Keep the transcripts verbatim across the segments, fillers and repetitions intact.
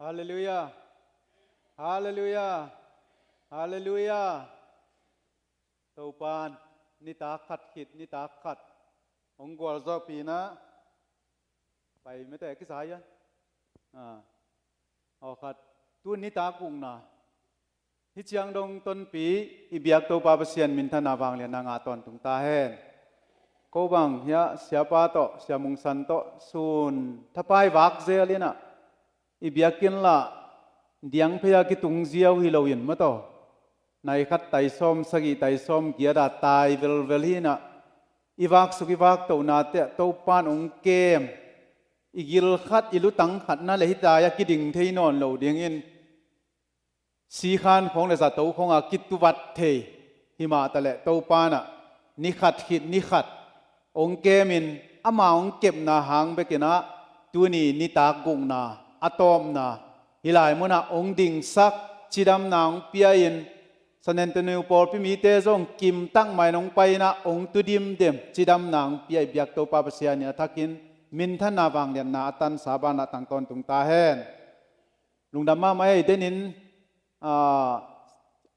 Halleluiah. Halleluiah. Halleluiah. Topan nitak khat khit nitak khat hong gualzawhpih in ah pai mete kisai an. Aw khat, tu nitak gukna hi ciang dong tonpi i biak Topa Pasian minthanna vangliatna ngah tawntung ta hen. Ko bang hiah siapa tawh, Sia Mung San tawh sun thapai vak zel in ah i biakinn lah diang phei-a kitung ziau hi loin maw taw, nai khat tai sawm sagih tai sawm giat-a tai velvel hi in ah i vaksuk i vaktohnate ah Topan hong kem, i gil khat i lutang khatna le hih tai-a kiding thei nawn lo dingin sikhan khawng le zato khawngah kituvat thei hi mah taleh Topan ah ni khat khit ni khat hong kemin ama hong kepna hang bekin ah tuni nitak gukna a tawpna hih lai munah hong dingsak, cidamna hong pia-in San Antonio pawlpi mite zong kimtak mah in hong pai in ah hong tu dimdem, cidamna hong pia i biak Topa Pasian in a thakin minthanna vangliatna a tansa banah tang tawntung ta hen. Lungdam mahmah ei. Denin ah,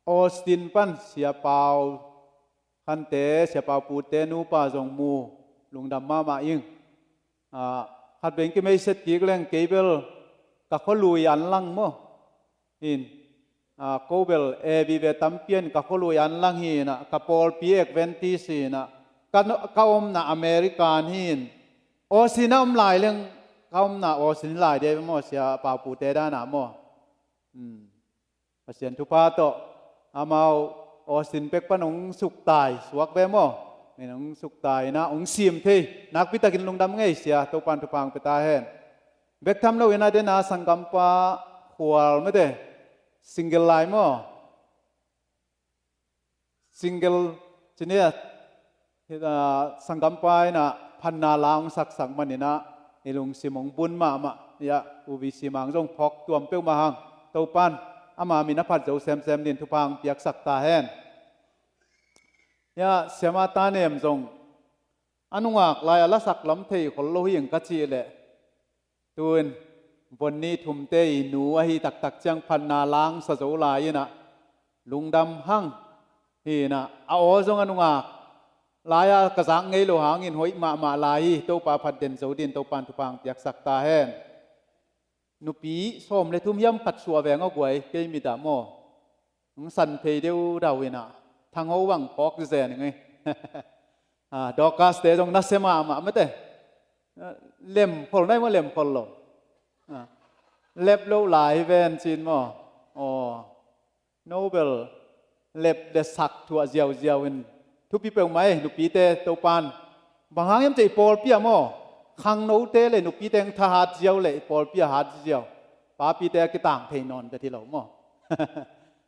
Austin pan Sia Pau Khante, Sia Pau Pute nupa zong mu, lungdam mahmah ing. Ah, khat beng kimeiset kik leng kei bel ka khualui an lang maw? Hin ah, ko bel A B ve tampian ka khualui an lang hi in ah, ka pawlpi Adventist hi in ah, ka, ka omna American hi in, Austin a om lai leng ka omna Austin lai dia maw, Sia Pau Pute danah maw? Hmm. Pasian thupha tawh amau Austin pek pan hong suktai suak ve maw? Min hong suktai in ah hong sim thei nakpitakin lungdam ngei, Sia Topan thupha hong pia ta hen. Bek tham lo in ah dena sanggampa Khual mete, single lai maw? Single ci ni a, hih, ah, sanggampa in ah phatna la hong saksak manin ah i lungsim hong bun mahmah. Hiah U V C mang zong phawk tuam peuhmah hang, Topan ama min a phat zo semsem din thupha hong piaksak ta hen. Hiah Siama Tanem zong a nungak lai-a lasak lam thei khol lo hi ing ka cih leh, tu-in von ni thumte i nu ahi taktak ciang phatna la hong sa zo lai in ah lungdam hang hi in ah, a aw zong a nungak lai-a ka zak ngei lo hangin hoih mahmah lai hi. Topa phat den zo din Topan thupha hong piaksak ta hen. Nupi sawm le thum hiam khat suah veng a guai, kei mit ah maw? Hong san phei deudau in ah, thangho bang phawk zen ing ei. Ah, Dorcas te zong nasia mahmah mete. Ah, lem khol nai maw, lem khol lo? Ah, lep lo lai ven cin maw? Aw, no bel lep le sak thuah ziauziau in thupi peuhmah ei. Nupite Topan bang hang hiam cih i pawlpi ah maw, khangnote le nupite hong thahat ziau le i pawlpi a hat ziau, papite a kitang thei nawn vet hi lo maw?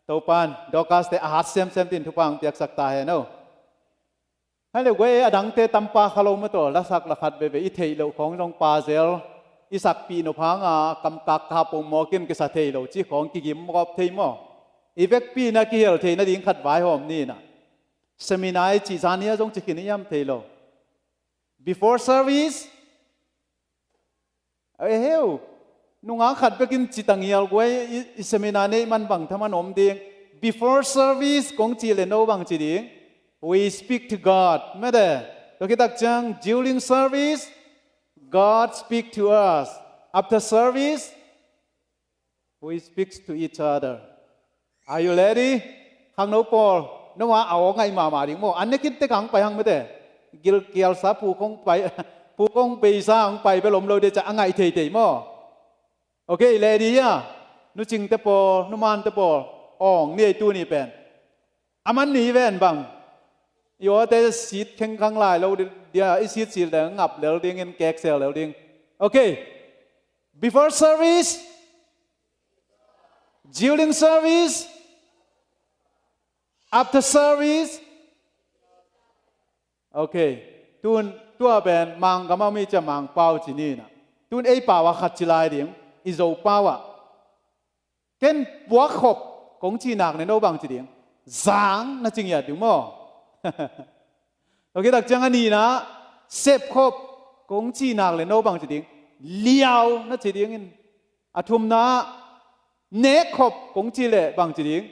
Topan Dorcas te a hat semsem din thupha hong piaksak ta hen o. Hai le guai, a dangte tampa kha lo maw taw, lasak lakhat veve i theih loh khawng zong pa zel i sakpih nop hanga kamkak kha pongmawk in kisa thei lo cih khawng kigim gawp thei maw? I vekpi in a kihel thei nading khat vaihawm ni in ah. Seminar i cih zan hi a zong ci khin i hiam thei lo. Before service, ei heu, nungak khat bekin ci ta ngial guai, i, i seminar neih man bang thaman om ding. Before service kong cih le no bang ci ding? We speak to God. Mete, tua khit tak ciang during service, God speak to us. After service, we speak to each other. Are you ready? Khangno pawl, no a aw ngaih mahmah ding maw? An ne khin tek hang pai hang mete. Gilkialsa phu kong pai, phu kong beisa hong pai bel om lo deh ciah a ngaih theithei maw? Okay, ready hia? Nu Cingte pawl, nu Mante pawl, awng ni ei tuni pen. A man ni ven bang. I awte sit khengkhang lai lo dia, i sit sil deng ngap lel dingin keksel lel ding. Okay. Before service, during service, after service. Okay. Tun tua pen Manggam a mi cia Mangpau ci ni in ah, tun ei pau ah khat ci lai ding, i Zo pau ah. Ken puakkhop kong cih nak le no bang ci ding? Zang na ci ngiat ding maw? Tua khit tak ciang a nihna, sepkhop kong cih nak le no bang ci ding? Liau na ci dingin. A thumna, Nekkhop kong ci leh bang ci ding?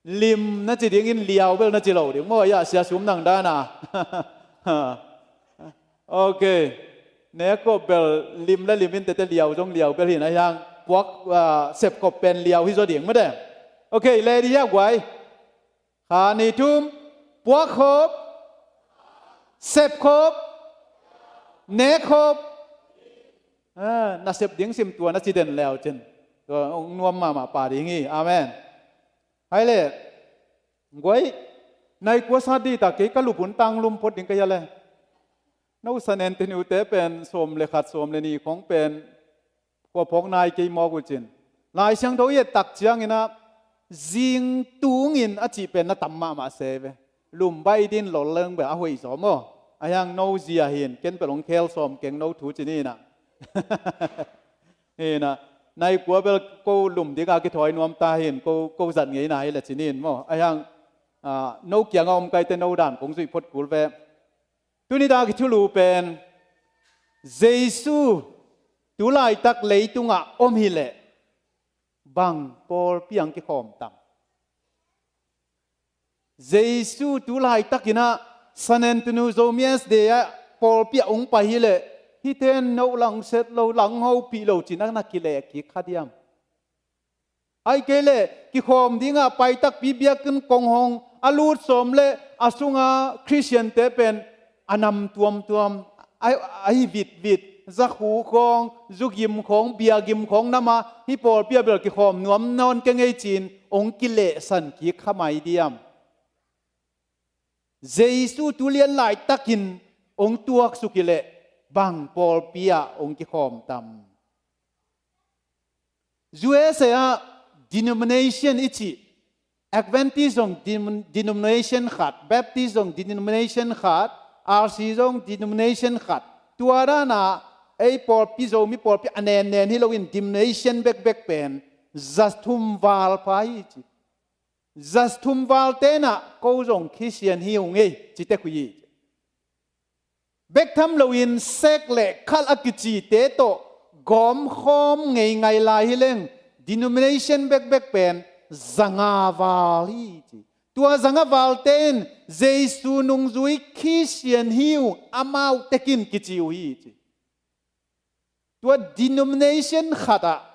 Lim na ci dingin liau bel na ci lo ding maw? Ia, Sia Sum nang dana. Ok. Nekkhop bel lim le lim in tete, liau zong liau bel hi na hiang. Puak, ah, sepkhop pen liau hi zaw ding mate. Ok, le di hia guai. Kha ni thum. Puakkhop, sepkhop, nekkhop. Ah, na sep ding sim tua na ci den leu cin. Tua hong nuam mahmah pah ding hi. Amen. Hai le. Guai. Nai kua sa di ta kei ka lup hun tang lum phot ding ka hia le. No San Antonio te pen sawm le khat, sawm le nih khong pen kua phawk nai kei mawk uh cin. Lai Siangtho i et tak ciangin ah, zing tungin a cih pen na tam mahmah se ve. Lum baih din lol leng bel a hoih zaw maw? A hiang no zia hin, ken bel hong khel sawm keng no thu cin hi na. Hi na, nai kua bel ko lum ding a kithawi nuam ta hin, ko, ko zat ngei na hi le cin hin maw? A hiang, ah, no kiangah om kaite no dan kong zuih phot kul ve. Tuni dak i thulu pen, Jesu tu laitak leitungah om hileh bang pawlpi ang kikhawm tam? Jesu tu laitakin ah San Antonio Zomi S D A ah pawlpi ah ong pai hileh, hihte in no langset lo, lang hopih lo cin a na kileh kik kha diam? Ahih kei leh kikhawm dingah pai takpi biakinn kong hong a lut sawm le a sunga Khristiante pen a nam tuamtuam, a, a hi vitvit, zakhu khawng, zugim khawng, biagim khawng nam a, hih pawlpi ah bel kikhawm nuam nawn keng ei cin ong kilehsan kik kha mai diam? Jesu tu lian laitakin ong tuaksuk hileh bang pawlpi ah ong kikhawm tam? U S A ah denomination i cih, Adventist zong denom-, denomination khat, Baptist zong denomination khat, R C zong denomination khat. Tua dana ei pawlpi, Zomi pawlpi a nennen hi loin denomination bekbek pen za thum val pha hi ci. Za thum val tenah ko zong Khristian hi ung ei, ci tek uh hi. Bek tham loin sek le khal a kicite tawh gawmkhawm ngeingai lai hi leng, denomination bekbek pen za nga val hi ci. Tua za nga valte in Jesu nungzui Khristian hi uh, amau tekin kici uh hi ci. Tua denomination khatah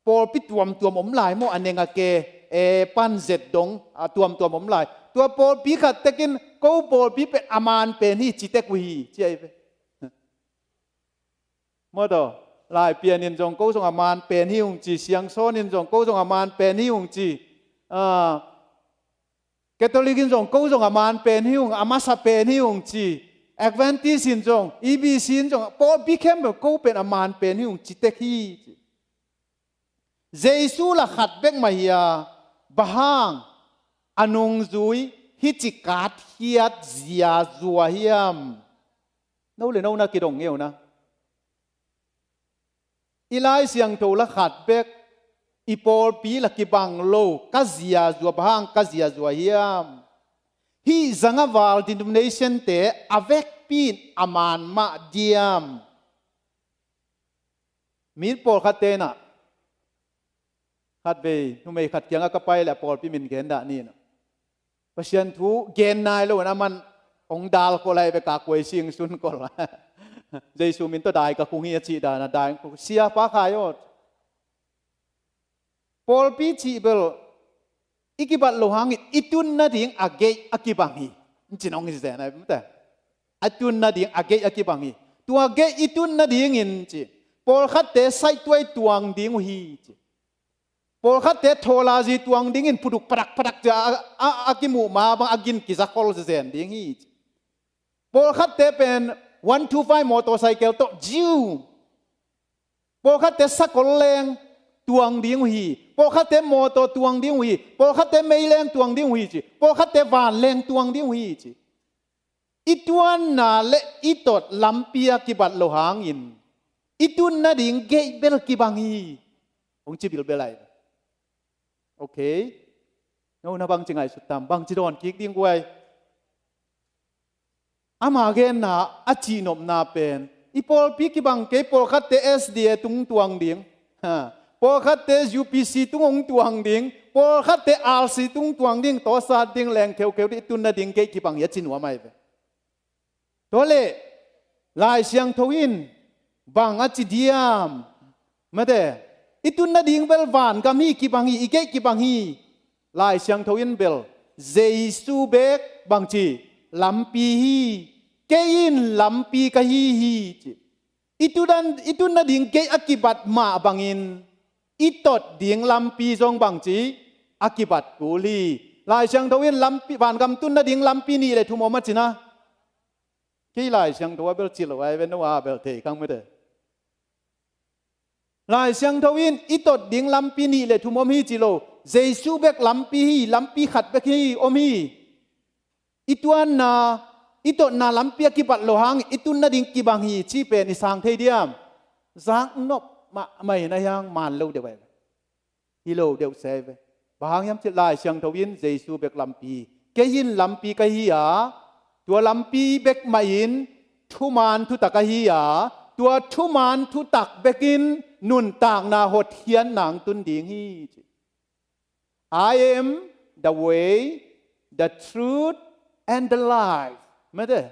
pawlpi tuamtuam om lai maw, a neng a ke, e, pan zet dong, a tuamtuam om lai. Tua pawlpi khat tekin ko pawlpi pen a man pen hi ci tek uh hi, ci ahi ve. Maw taw, Laipian in zong ko zong a man pen hi ung ci, Siangsawn in zong ko zong a man pen hi ung ci. Ah, Catholic in zong ko zong a man pen hi ung, a masa pen hi ung ci. Adventist in zong, E B C in zong, pawlpi khempeuh ko pen a man pen hi ung ci tek hi ci. Jesu la khat bek mah hi a, bang hang a nungzui hih ci katkhiat zia zua hiam? No le no na kidong ngeu na. I Lai Siangtho la khat bek, i pawlpi la kibang lo, ka zia zua, bang hang ka zia zua hiam? Hih za nga val denomination te a vekpi in a man mah diam? Mi pawlkhat tenah, khatvei numei khat kiangah ka pai le a pawlpi min gen dah ni na. Pasian thu gen nai lo in a man hong dal khol lai ve, ka kuai sing sun khol. Jesu min tawh dai ka khung hi a cih dan a dai khung. Sia Pa Khai aw, pawlpi cih bel i kibat lo hangin i tun nading a gate a kibang hi. Cin hong hi zen a, a tun nading a gate a kibang hi. Tua gate i tun nadingin ci, pawlkhatte saihtuai tuang ding uh hi ci. Pawlkhatte thawlazi tuang dingin puduk padak padak cia a, a, a kimuh ma bang a gin kiza khol zen ding hi ci. Pawlkhatte pen one two five motorcycle tawh ziu. Pawlkhatte sakol leng tuang ding uh hi. Pawlkhatte mawtaw tuang ding uh hi. Pawlkhatte mei leng tuang ding uh hi ci. Pawlkhatte van leng tuang ding uh hi ci. I tuanna le i tot lampi a kibat lo hangin i tun nading gate bel kibang hi. Hong ci bilbel lai. Ok. No na bangci ngaihsut tam, bangci dawn kik ding guai? Ama genna a cihnopna pen, i pawlpi kibang kei, pawlkhatte S D A tung tuang ding. Ha. Pawlkhatte U P C tung hong tuang ding, pawlkhatte R C tung tuang ding, tawsat ding, leng kheukheu ding, i tun nading gate kibang hi a ci nuam ahi ve. Tua leh Lai Siangtho in bang a ci diam? Mate, i tun nading bel vangam hi, kibang hi, i gate kibang hi. Lai Siangtho in bel Jesu bek bang ci, lampi hi, kei in lampi ka hi hi ci. I tun, i tun nading gate a kibat mah bangin i tot ding lampi zong bang ci, a kibat kul hi. Lai Siangtho in lampi, vangam tun nading lampi nih le thum om a ci na. Kei Lai Siangtho a bel ci lo ai ve, no a bel thei kang mete. Lai Siangtho in i tot ding lampi nih le thum om hi ci lo. Jesu bek lampi hi, lampi khat bek hi om hi. I tuanna, i totna lampi a kibat lo hang i tun nading kibang hi ci pen i sang thei diam? Zaknop mahmah in a hiang man lo deuh ai ve. Hi lo deuh se ve. Bang hang hiam cih Lai Siangtho in Jesu bek lampi, kei in lampi ka hi a, tua lampi bek mah in thuman thutak ahi a, tua thuman thutak bekin nuntakna hotkhiatna hong tun ding hi ci. "I am the way, the truth, and the life." Mete,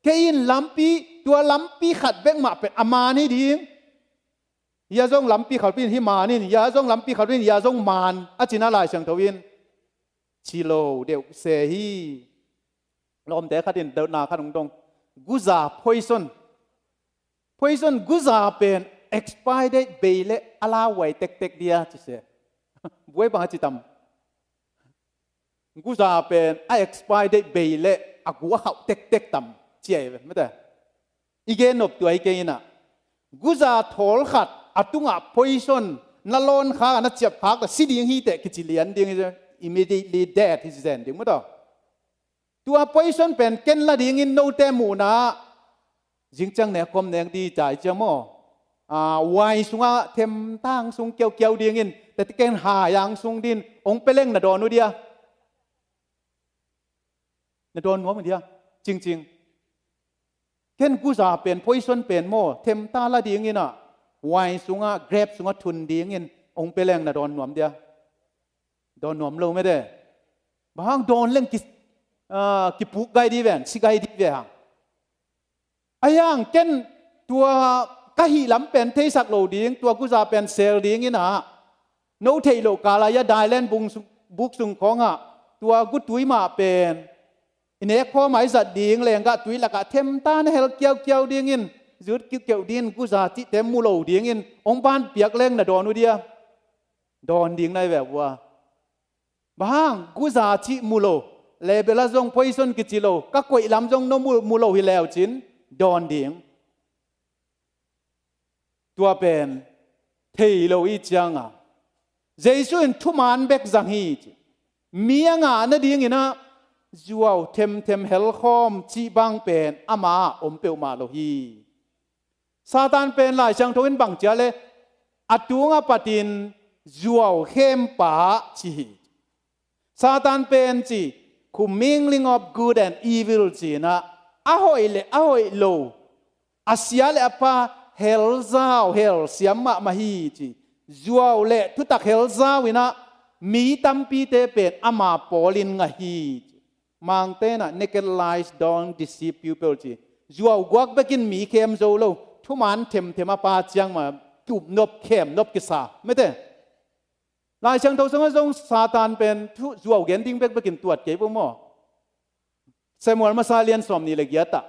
kei in lampi, tua lampi khat bek mah pen a man hi ding. Hia zong lampi khat in hi man in, hia zong lampi khat in, hia zong man a ci na Lai Siangtho in. Ci lo deuh se hi. Lawmte khat in dotna khat hong dong. Guza poison. Poison guza pen expire date bei le a lauhuai tektek dia ci se. Buai bang a ci tam. Guza pen a expire date bei le a gu a khauh tektek tam ci ai ve, mete. I gen nop tua i kei ina. Guza thawl khat a tungah poison na lawn khak a na ciap khak a si ding hi teh kici lian ding hi, immediately dead hi ci zen ding mete. Tua poison pen ken la dingin note muhna zingciang nek khom nek di cai ciang maw? A, wai sungah themtang sung kiaukiau dingin, teti ken hai ang sung din, ong peleng na dawn uh dia. Na dawn nuam uh dia, cingcing. Ken guza pen, poison pen maw, themta la dingin a, wai sungah, grep sungah thun dingin, ong peleng na dawn nuam dia. Dawn nuam lo mete. Bang hang dawn leng ki, a, kipuk gai di ven, si gai di ve hang. A hiang ken tua ka hih lam pen theisak lo ding, tua guza pen sel ding ina. No theih loh kala ia dailen buk sung khawngah tua gutui mah pen i nek khawm ai zat ding lenggah tui lakah themta na hel kiaukiau dingin, zut kiukeuh dingin, guza cihte mu lo dingin ong ban piak leng na dawn uh dia. Dawn ding nai ve uh a. Bang hang, guza cih mu lo, lebel a zong poison kici lo, ka koih lam zong no mu, mu lo hi leu cin, dawn ding. Tua pen thei lo i cianga Jesu in thuman bek zang hi ci. Mi a ngah nadingin a zuau themthem helkhawm cih bang pen ama ah om peuhmah lo hi. Satan pen Lai Siangtho in bang cia le a tunga patin zuau khempa ci hi. Satan pen ci, "Commingling of good and evil," ci-in ah, a hoih le a hoih lo, a sia le a pha, helzau, helsiam mahmah hi ci. Zuau le thutak helzau in ah mi tampite pen ama pawlin ngah hi ci. Mangte in ah, "Naked lies don't deceive people," ci. Zuau guak bekin mi khem zo lo, thuman themthem a pha ciang mah tup nop, khem nop kisa. Mete. Lai Siangtho sungah zong Satan pen thu zuau gen ding bekbekin tuat kei vo maw? Samuel masa lian sawm nih le giat ah,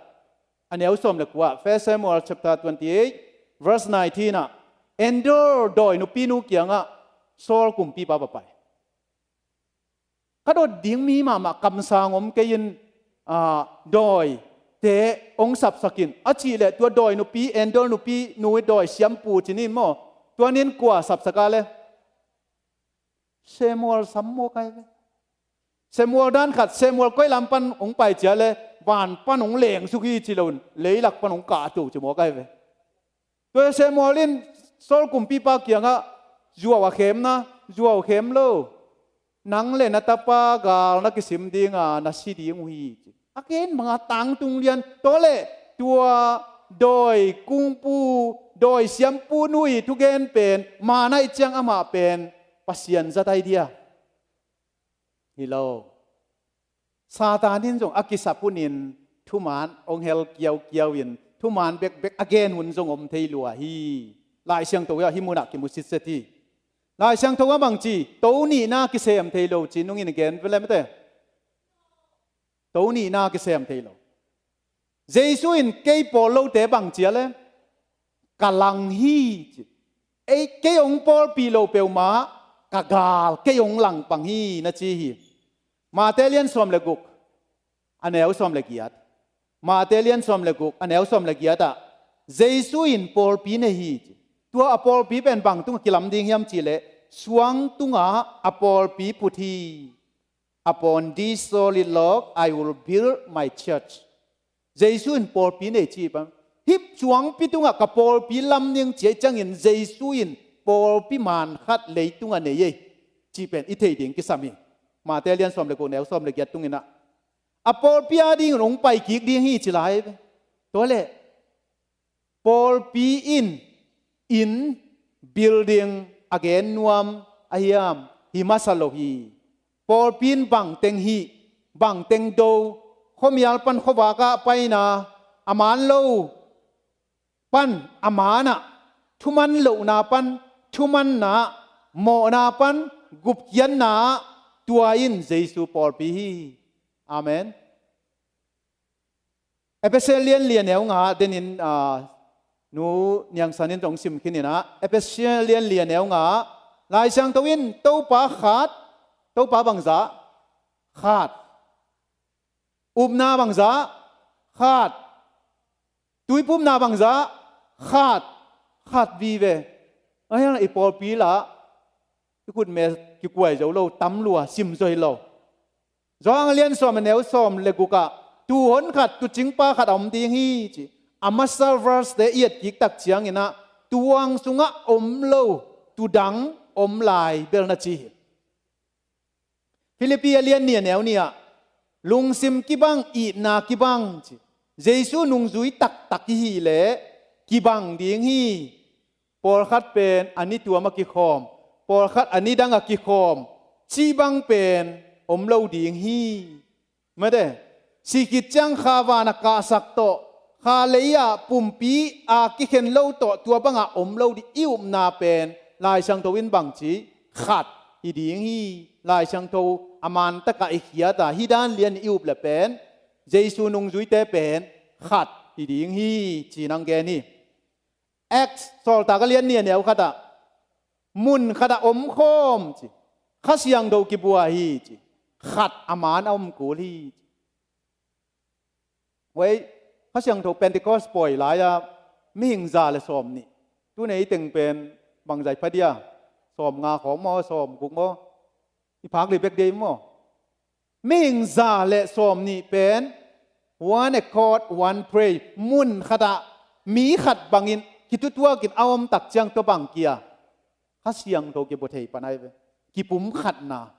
a neu sawm le kua, First Samuel chapter twenty-eight, verse nineteen ah, Endor dawi nupinu kiangah Saul kumpipa va pai. Ka dot ding mi mahmah kamsang om kei in, ah, dawite ong sapsak in, a cih leh tua dawi nupi, Endor nupinu dawi siampu ci ni maw? Tua nin kua sapsak a le? Samuel sam maw kai ve? Samuel dan khat, Samuel koi lam pan hong pai cia le, van pan hong lengsuk hi ci lo in, leilak pan hong kahto ci maw kai ve? Tua Samuel in Saul kumpipa kiangah, "Zuau a khem na, zuau khem lo. Nang le na tapa gal na kisim dinga na si ding uh hi," ci. A ken banga tangtung lian, tua le tua dawi kungpu dawi siampu nu i thugen pen, maan ahih ciang amah pen Pasian zat ai dia? Hi lo. Satan in zong a kisap hunin thuman hong hel kiaukiau in, thuman bekbek a gen hun zong om thei lua hi. Lai Siangtho ah hih munah kimu sitset hi. Lai Siangtho ah bang ci, to nihna kisem thei lo ci nungin gen ve le mate. To nihna kisem thei lo. Jesu in kei pawl lote bang ci a le, ka lang hi ci. Ei, kei hong pawlpih lo peuhmah ka gal, kei hong langpang hi na ci hi. Mate lian sawm le guk, a neu sawm le giat. Mate lian sawm le guk, a neu sawm le giat ah Jesu in pawlpi nei hi ci. Tua a pawlpi pen bang tungah kilam ding hiam cih leh, suang tungah a pawlpi phut hi. Upon this solid rock I will build my church. Jesu in pawlpi nei ci pan. Hih suangpi tungah ka pawlpi lam ning ci ahih ciangin Jesu in pawlpi man khat leitungah nei ei cih pen i thei ding kisam hi. Mate lian sawm le guk, neu sawm le giat tung in ah, a pawlpi a dingin hong pai kik ding hi ci lai ve. Tua leh pawlpi in inn, building a gen nuam a hiam? Hi masa lo hi. Pawlpi in bangteng hih, bangteng do, khuamial pan khuavak ah paina, a maan lo pan a maan ah, thuman lohna pan thumanna, mawhna pan gupkhiatna ah, tua in Jesu pawlpi hi. Amen. Efesa lian li, a neu nga, denin, ah, Nu Niang San in zong sim khin in ah, Efesa lian li, a neu nga, Lai Siangtho in Topa khat, Topa bangzah? Khat. Upna bangzah? Khat. Tuiphumna bangzah? Khat. Khat vive. Ahi hang i pawlpi lah i khutme kikuai zo lo, tam lua, sim zo hi lo. Johan a lian sawm, a neu sawm le guk ah, tu hon khat, tu cingpa khat a om ding hi ci. A masa verse te i et kik tak ciangin ah, tu huang sungah om lo tu dang om lai bel na ci hi. Filippi a lian nih, a neu nih ah, lungsim kibang, itna kibang ci. Jesu nungzui taktak i hih leh kibang ding hi. Pawlkhat pen a ni tuam a kikhawm, pawlkhat a ni dang a kikhawm cih bang pen om lo ding hi. Mate, si khit ciang kha van a kahsak tawh, kha lei ah pumpi a kikhen lo tawh, tua bangah om lo ding. I upna pen Lai Siangtho in bang ci? Khat hi ding hi. Lai Siangtho a mantakah i khiat a, hih dan lian i up le pen Jesu nungzuite pen khat hi ding hi ci-in hong gen hi. Acts, Sawltak a lian nih, a neu khat ah, mun khat ah om khawm ci. Kha Siangtho kibua hi ci. Khat a man a om kul hi ci. Wei, Kha Siangtho Pentecost pawi lai-a mihing za le sawm nih. Tun ei teng pen bangzah i pha dia? Sawm nga khawng maw, sawm guk maw? I phak li bek dei maw? Mihing za le sawm nih pen one accord, one pray. Mun khat ah mi khat bangin kitutuakin a om tak ciang tua bang kia? Kha Siangtho kibua thei pan ai ve. Kipumkhatna.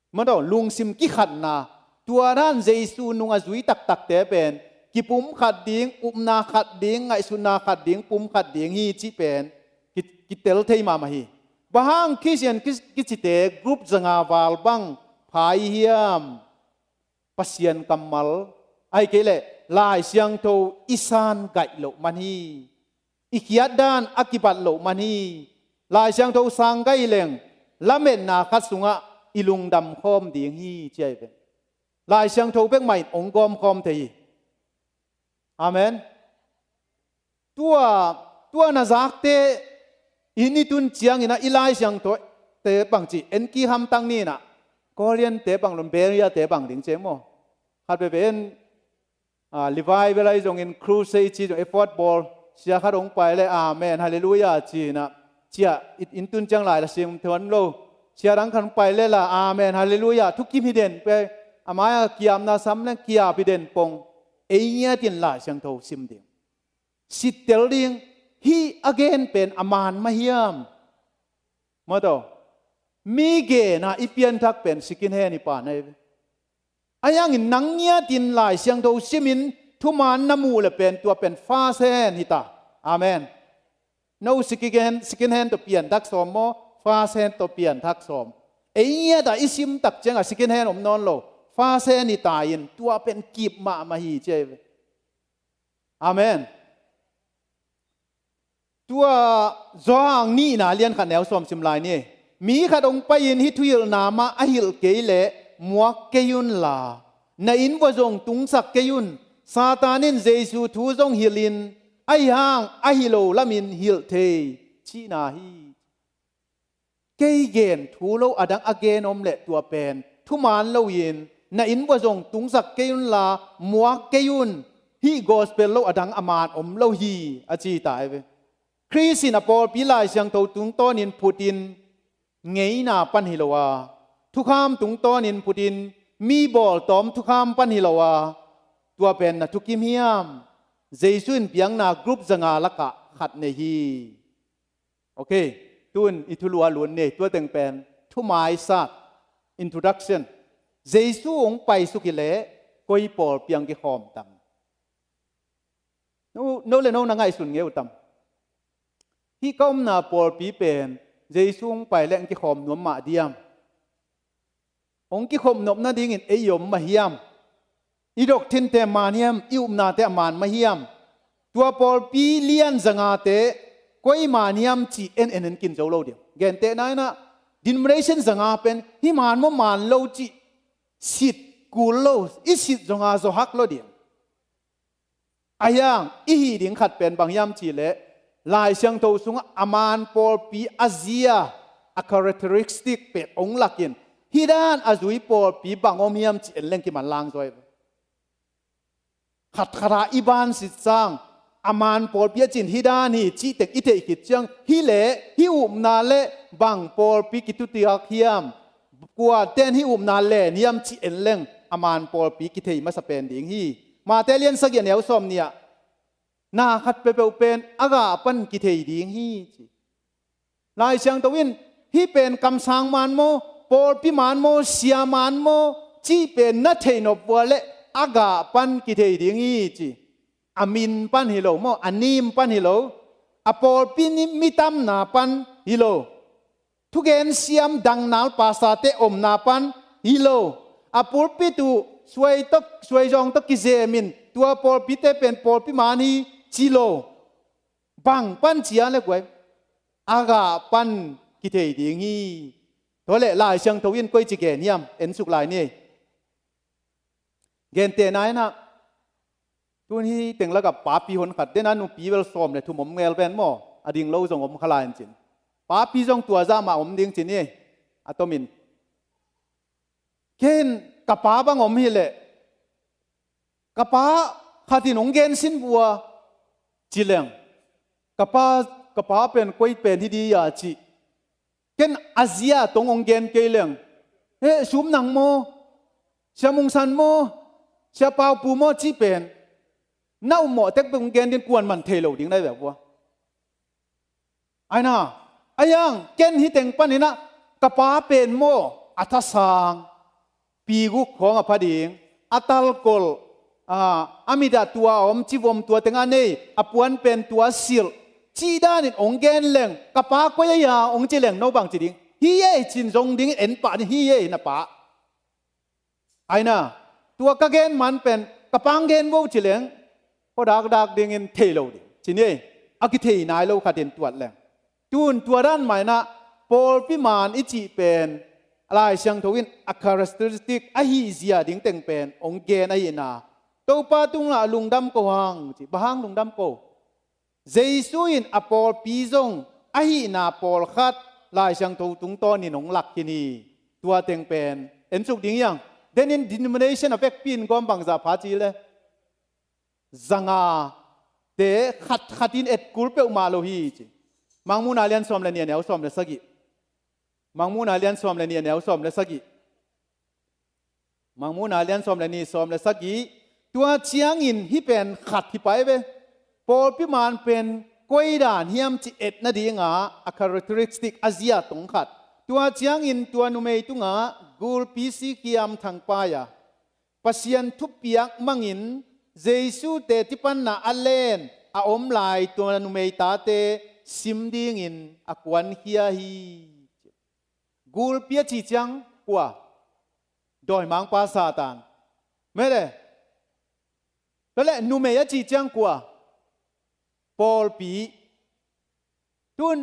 Mataw, lungsim kikhatna. Tua dan Jesu nung a zui taktakte pen kipumkhat ding, upna khat ding, ngaihsutna khat ding, pumkhat ding hi cih pen ki, kitel thei mahmah hi. Bang hang Khristian ki, kicite group zanga val bang pha i hiam? Pasian kammal, ahih kei leh Lai Siangtho i sang gaih loh man hi. I khiat dan a kibat loh man hi. Lai Siangtho sang gaih leng lametna khat sungah i lungdam khawm ding hi ci ai ve. Lai Siangtho bek mah in hong gawm khawm thei hi. Amen. Tua, tua na zakte in i tun ciangin ah i Lai Siangtho te bang ci, en kik hamtang ni in ah, Korean te bang lom, Beria te bang ding ci maw? Khat veve in, ah, revival ahi zongin, crusade ci zong, effort bawl, sia khat hong pai le, amen, halleluiah ci in ah, cia, i, in tun ciang lai la sim thuan lo. Sia dang khat hong pai le la, amen, halleluiah, thukim hi den pe, a mai-a kiamna sam leng kiap hi den pong. Ei ngiatin Lai Siangtho sim ding, sittel ding. Hih a gen pen a man mah hiam? Mataw, mi gen a i pianthak pen second hand hi pan ai ve. Ahi hangin nang ngiatin Lai Siangtho simin thuman na muh le pen tua pen first hand hi ta. Amen. No second hand, second hand tawh pian thak sawm maw, first hand tawh pian thak sawm. Ei ngiat a i sim tak ciangah second hand om nawn lo, first hand hi ta in, tua pen kip mahmah hi ci ahi ve. Amen. Tua Johan nihna lian khat neu sawm sim lai ni. Mi khat hong pai-in hih thuhilhna mah a hilh kei leh muak kei unla, na inn vua zong tungsak kei un. Satan in Jesu thu zong hilhin, ahi hang a hi lo lamin hilh thei cihna hi. Kei gen thu lo adang a gen om leh tua pen thuman loin, na inn vua zong tungsak kei unla, muak kei un. Hih gospel lo adang a man om lo hi, a ci ta ahi ve. Khrist in a pawlpi Lai Siangtho tungtawnin phutin ngeina pan hi lo a, thukham tungtawnin phutin mi bawltawm thukham pan hi lo a, tua pen na thukim hiam? Jesu in piakna group zanga lakah khat nei hi. Ok, tun i thulu a lun ni, tua teng pen thumaisat, introduction. Jesu hong paisuk hi leh koi pawlpi hong kikhawm tam? No, no le no na ngaihsun ngei uh tam? Hih ka omna pawlpi pen Jesu hong pai leh hong kikhawm nuam mah diam? Hong kikhop nop nadingin ei om mah hiam? I doctrine-te man hiam? I upnate a man mah hiam? Tua pawlpi lian zangate koi man hiam cih en en en kin zo lo diam? Gentehna in ah, denomination zanga pen hih man maw man lo cih sit kul lo, i sit zonga zawhak lo diam? A hiang i hih ding khat pen bang hiam cih leh, Lai Siangtho sungah a man pawlpi a zia, a characteristic pen hong lakin, hih dan a zui pawlpi bang om hiam cih en leng kimanlang zaw hi. Khat khat a i ban sit sang, a man pawlpi a cin hih dan hi cih teng i theih khit ciang, hih leh hih upna leh bang pawlpi kitutiak hiam, kuaten hih upna len hiam cih en leng a man pawlpi kithei masa pen ding hi. Mate lian sagih a neu sawm nih ah, na khat peuhpeuh pen a gah pan kithei ding hi ci. Lai Siangtho in hih pen kamsang man maw, pawlpi man maw, sia man maw cih pen na theih nop uh leh a gah pan kithei ding hi ci. A min pan hi lo maw, a nim pan hi lo, a pawlpi ni mi tamna pan hi lo, thugen siam dangnal pastor-te omna pan hi lo, a pulpit uh suai tawh, suaizawng tawh kizemin tua pawlpite pen pawlpi man hi ci lo. Bang pan ci a leh kuai, a gah pan kithei ding hi. Tua leh Lai Siangtho in koici gen hiam, en suk lai ni. Gentehna in ah, tun hih teng lakah papi hon khat, den a nupi bel sawm le thum om ngel ven maw, a ding lo zong om kha lai in cin. Papi zong tua zah mah om ding cin hi, a tomin. Ken ka pa bang om hi leh, ka pa khat in hong gen sin vua ci leng, ka pa, ka pa pen koi pen hi di a ci. Ken a zia tong hong gen kei leng, he, Sum Nang maw, Sia Mung San maw, Sia Pau Pu maw cih pen na ummawh tek bek hong gen ding, kuan man thei lo ding na hi ve vua. Aina, a hiang ken hih teng panin ah ka pa pen maw, a thasang, pi guk khawng a pha ding, a talkolh, a, a mit ah tua a om, civom tua teng a nei, a puan pen tua silh, cih danin hong gen leng, ka pa koi a hia hong ci leng no bang ci ding? Hi ei cin zong dingin en pah ni, hi ei na pa. Aina, tua ka gen man pen ka pa hong gen vo ci leng, khuadakdak dingin thei lo ding ci ni ei. A kithei nai lo khatin tuat leng. Tun tua dan mah in ah, pawlpi man i cih pen Lai Siangtho in a characteristic, a hihzia ding teng pen hong gen ahihna, Topa tungah lungdam ko hang ci. Bang hang lungdam ko? Jesu in a pawlpi zong ahihna pawlkhat Lai Siangtho tungtawnin hong lak khin hi. Tua teng pen en suk ding hiang. Denin denomination a vekpi in gawm bangzah pha ci le, zangate khatkhat in etkul peuhmah lo hi ci. Mangmuhna lian sawm le nih, a neu sawm le sagih. Mangmuhna lian sawm le nih, a neu sawm le sagih. Mangmuhna lian sawm le nih, sawm le sagih. Tua ciangin hih pen khat hi pai ve. Pawlpi man pen koi dan hiam cih et nadingah a characteristic, a zia tong khat. Tua ciangin tua numei tungah gulpi sikiam thangpai a, Pasian thupiak mangin Jesu teci panna a len a om lai tua numei tate sim dingin a kuankhia hi. Gulpi a ci ciang kua? Dawimangpa Satan. Mele. Tua le numei a ci ciang kua? Pawlpi. Tun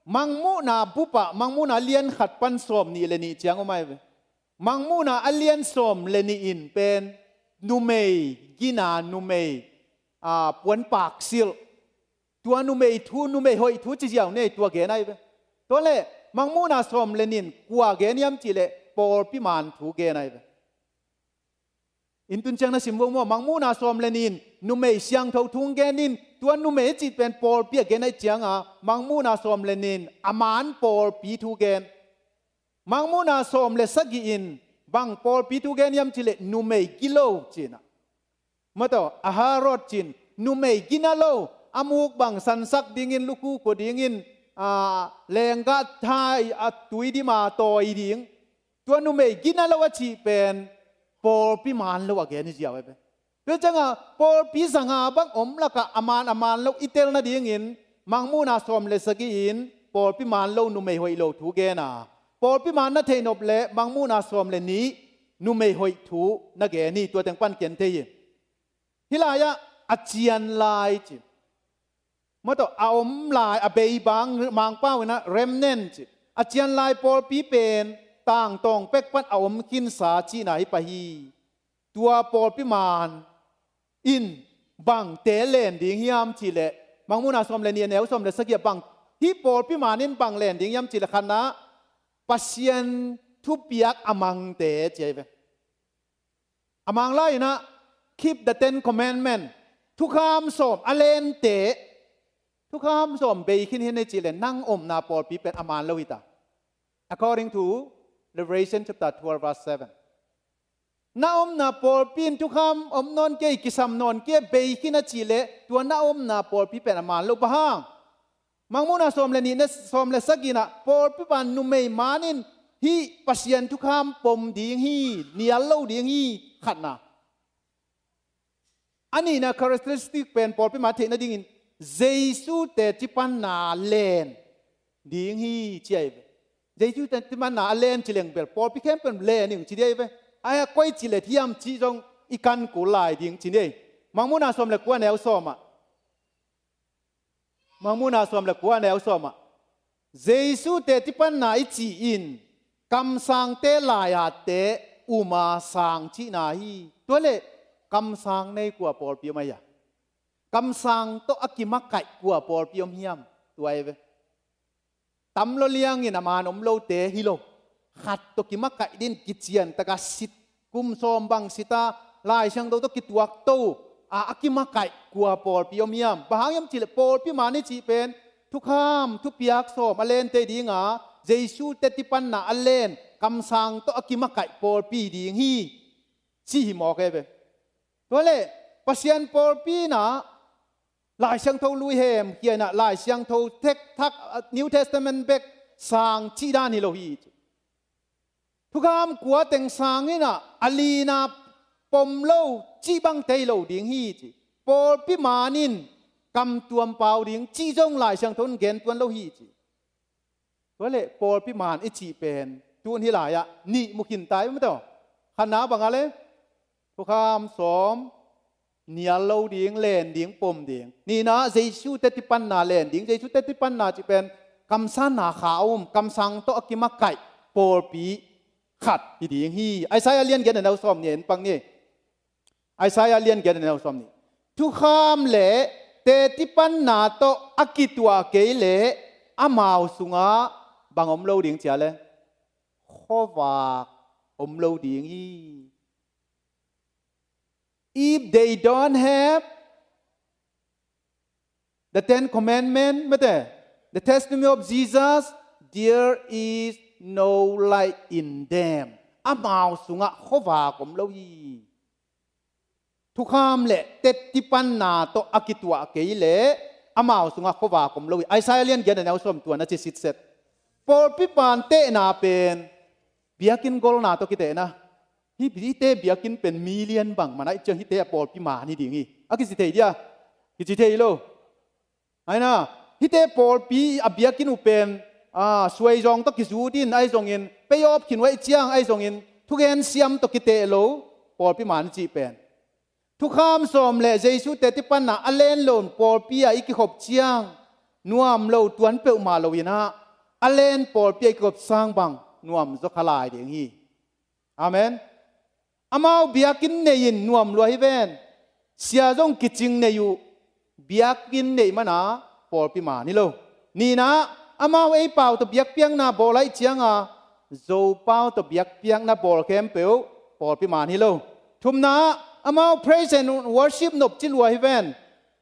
Mangmuhna bupah, Mangmuhna lian khat pan sawm nih le nih ciang om ai ve. Mangmuhna a lian sawm le nih in pen numei gina, numei a puanpak silh, tua numei thu, numei hoih thu ci ziau nei, tua gen ai ve. Tua le Mangmuhna sawm le nih in kua gen hiam cih le pawlpi maan thu gen ai ve. In tun ciang na sim vua maw, Mangmuhna sawm le nih in numei siangtho thu gen in, tua numei a cih pen pawlpi a gen ai cianga, Mangmuhna sawm le nih in a maan pawlpi thu gen. Mangmuhna sawm le sagih in bang pawlpi thu gen hiam cih le numei gilo cihna. Mataw, a harot cin, numei gina lo, a muk bang sansak dingin, lukhu khua dingin, a, lenggah thai a tui dima tawi ding. Tua numei gina lo a cih pen pawlpi maan lo a gen hi ziau ai pen. Tua cianga pawlpi zanga bang om lakah a maan a maan lo i tel nadingin Mangmuhna sawm le sagih in pawlpi maan lo, numei hoih lo thu gen a, pawlpi maan na theihnop le Mangmuhna sawm le nih numei hoih thu na gen hi. Tua teng pan ken thei hi. Hih lai-ah a cian lai ci. Mataw, a om lai, a beibang, Mangpau inah remnant ci. A cian lai pawlpi pen tangtawng pek pan a om khinsa cihna hi pah hi. Tua pawlpi maan in bangte len ding hiam cih leh, Mangmuhna sawm le nih a neu sawm le sagih ah bang, hih pawlpi maan in bang len ding hiam cih leh, khatna, Pasian thupiak a mangte ci ai ve. A Mang lai inah, keep the Ten Commandment. Thukham sawm a lente. Thukham sawm bei khin hi ni cih leh nang omna pawlpi pen a maan lo hi ta. According to Revelation chapter twelve verse seven. Na omna pawlpi in thukham om nawn kei, kisam nawn kei, bei khin a cih leh tua na omna pawlpi pen a maan lo. Bang hang? Mangmuhna sawm le nih, na sawm le sagih inah pawlpi pan numei maan in hih Pasian thukham pom ding hi, nial lo ding hi, khatna. A nihna characteristic pen pawlpi maan theih nadingin Jesu tecipanna len ding hi ci ai ve. Jesu tecipanna a len ci leng bel pawlpi khempeuh len ding ci ding ai ve. Ai a koi ci le thiam ci zong i kan kul lai ding ci ni. Mangmuhna sawm le kua neu sawm ah. Mangmuhna sawm le kua neu sawm ah, Jesu tecipanna i cih in kamsangte lai-atte uma sang cihna hi. Tua le kamsang nei kua pawlpi om ai a? Kamsang tawh a kimakaih kua pawlpi om hiam? Tua ai ve. Tam lo liangin a maan om lote hi lo. Khat tawh kimakaih din kician taka sit, kum sawm bang sita, Lai Siangtho tawh kituak to a, a kimakaih kua pawlpi om hiam? Bang hang hiam cih leh pawlpi maan i cih pen thukham, thupiak sawm a lente dinga Jesu tecipanna a len kamsang tawh a kimakaih pawlpi ding hi. Ci hi mawk e ve. Tua le Pasian pawlpi inah Lai Siangtho lui hem khia inah Lai Siangtho thekthak, New Testament bek sang cih dan hi lo hi. Thukham kua teng sang inah a lina pom lo cih bangte hi lo ding hi ci. Pawlpi maan in kamtuam pau ding cih zong Lai Siangtho in gen tuan lo hi ci. Tua le pawlpi maan i cih pen tun hih lai-ah nih mu khin ta i maw taw. Khatna bang a le thukham sawm, nial lo ding, len ding, pom ding. Nihna, Jesu tecipanna len ding. Jesu tecipanna cih pen kamsanna kha a um, kamsang tawh a kimakaih pawlpi khat hi ding hi. Isaiah lian giat a neu sawm nih en pak ni. Isaiah lian giat a neu sawm nih. Thukham le tecipanna tawh a kituah kei leh amau sungah bang om lo ding ci a le, khuavak om lo ding hi. If they don't have the Ten Commandment, mate, the testimony of Jesus, there is no light in them. Amau sungah khuavak om lo hi. Thukham le tecipanna tawh a kituah kei leh amau sungah khuavak om lo hi. Isaiah lian giat a neu sawm tua na ci sitset. Pawlpi pan tehna pen biakinn golna tawh kitehna. Hih, hihte biakinn pen million bang mana i cia, hihte a pawlpi maan hi ding hi. A kici thei dia? Kici thei lo. Aina, Hihte pawlpi a biakinn uh pen, a, suaizawng tawh kizut in ahi zongin, pay off khin uh ahih ciang ahi zongin, thugen siam tawh kiteh lo, pawlpi man i cih pen. Thukham sawm le Jesu teci panna a len lo in pawlpi ah i kikhop ciang, nuam lo tuan peuhmah lo in ah, a len pawlpi ah i kikhop sang bang, nuam zaw kha lai ding hi. Amen. Amau biakinn nei in nuam lua hi ven. Sia zong kicing nei uh, biakinn neih man a pawlpi man hi lo. Nihna, amau ei pau tawh biakpiakna bawl ahih ciang a, Zo pau tawh biakpiakna bawl khempeuh pawlpi man hi lo. Thumna, amau praise and worship nop ci lua hi ven.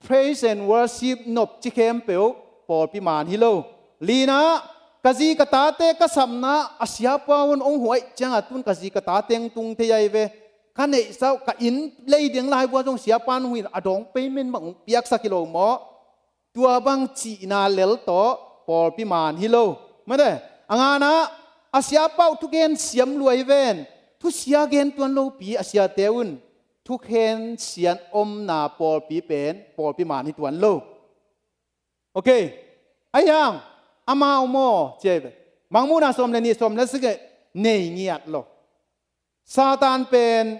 Praise and worship nop ci khempeuh pawlpi man hi lo. Lina, ka zi ka tate ka sapna a siapa un hong huh ahih ciang a, tun ka zi ka tate hong tung thei ahi ve. Ka neihsa uh, ka inn lei ding lai vua zong siapa in hong huh in, a down payment bang hong piaksak hi lo maw? Tua bang cihna lel tawh pawlpi man hi lo. Mate, a ngana, a siapa uh thugen siam lua hi ven. Thusia gen tuan lopi a siate un, thugen siam omna pawlpi pen pawlpi man hi tuan lo. Ok. Ahi hang, amau maw, ci ahi ve. Mangmuhna sawm le nih, sawm le sagih nei ngiat lo. Satan pen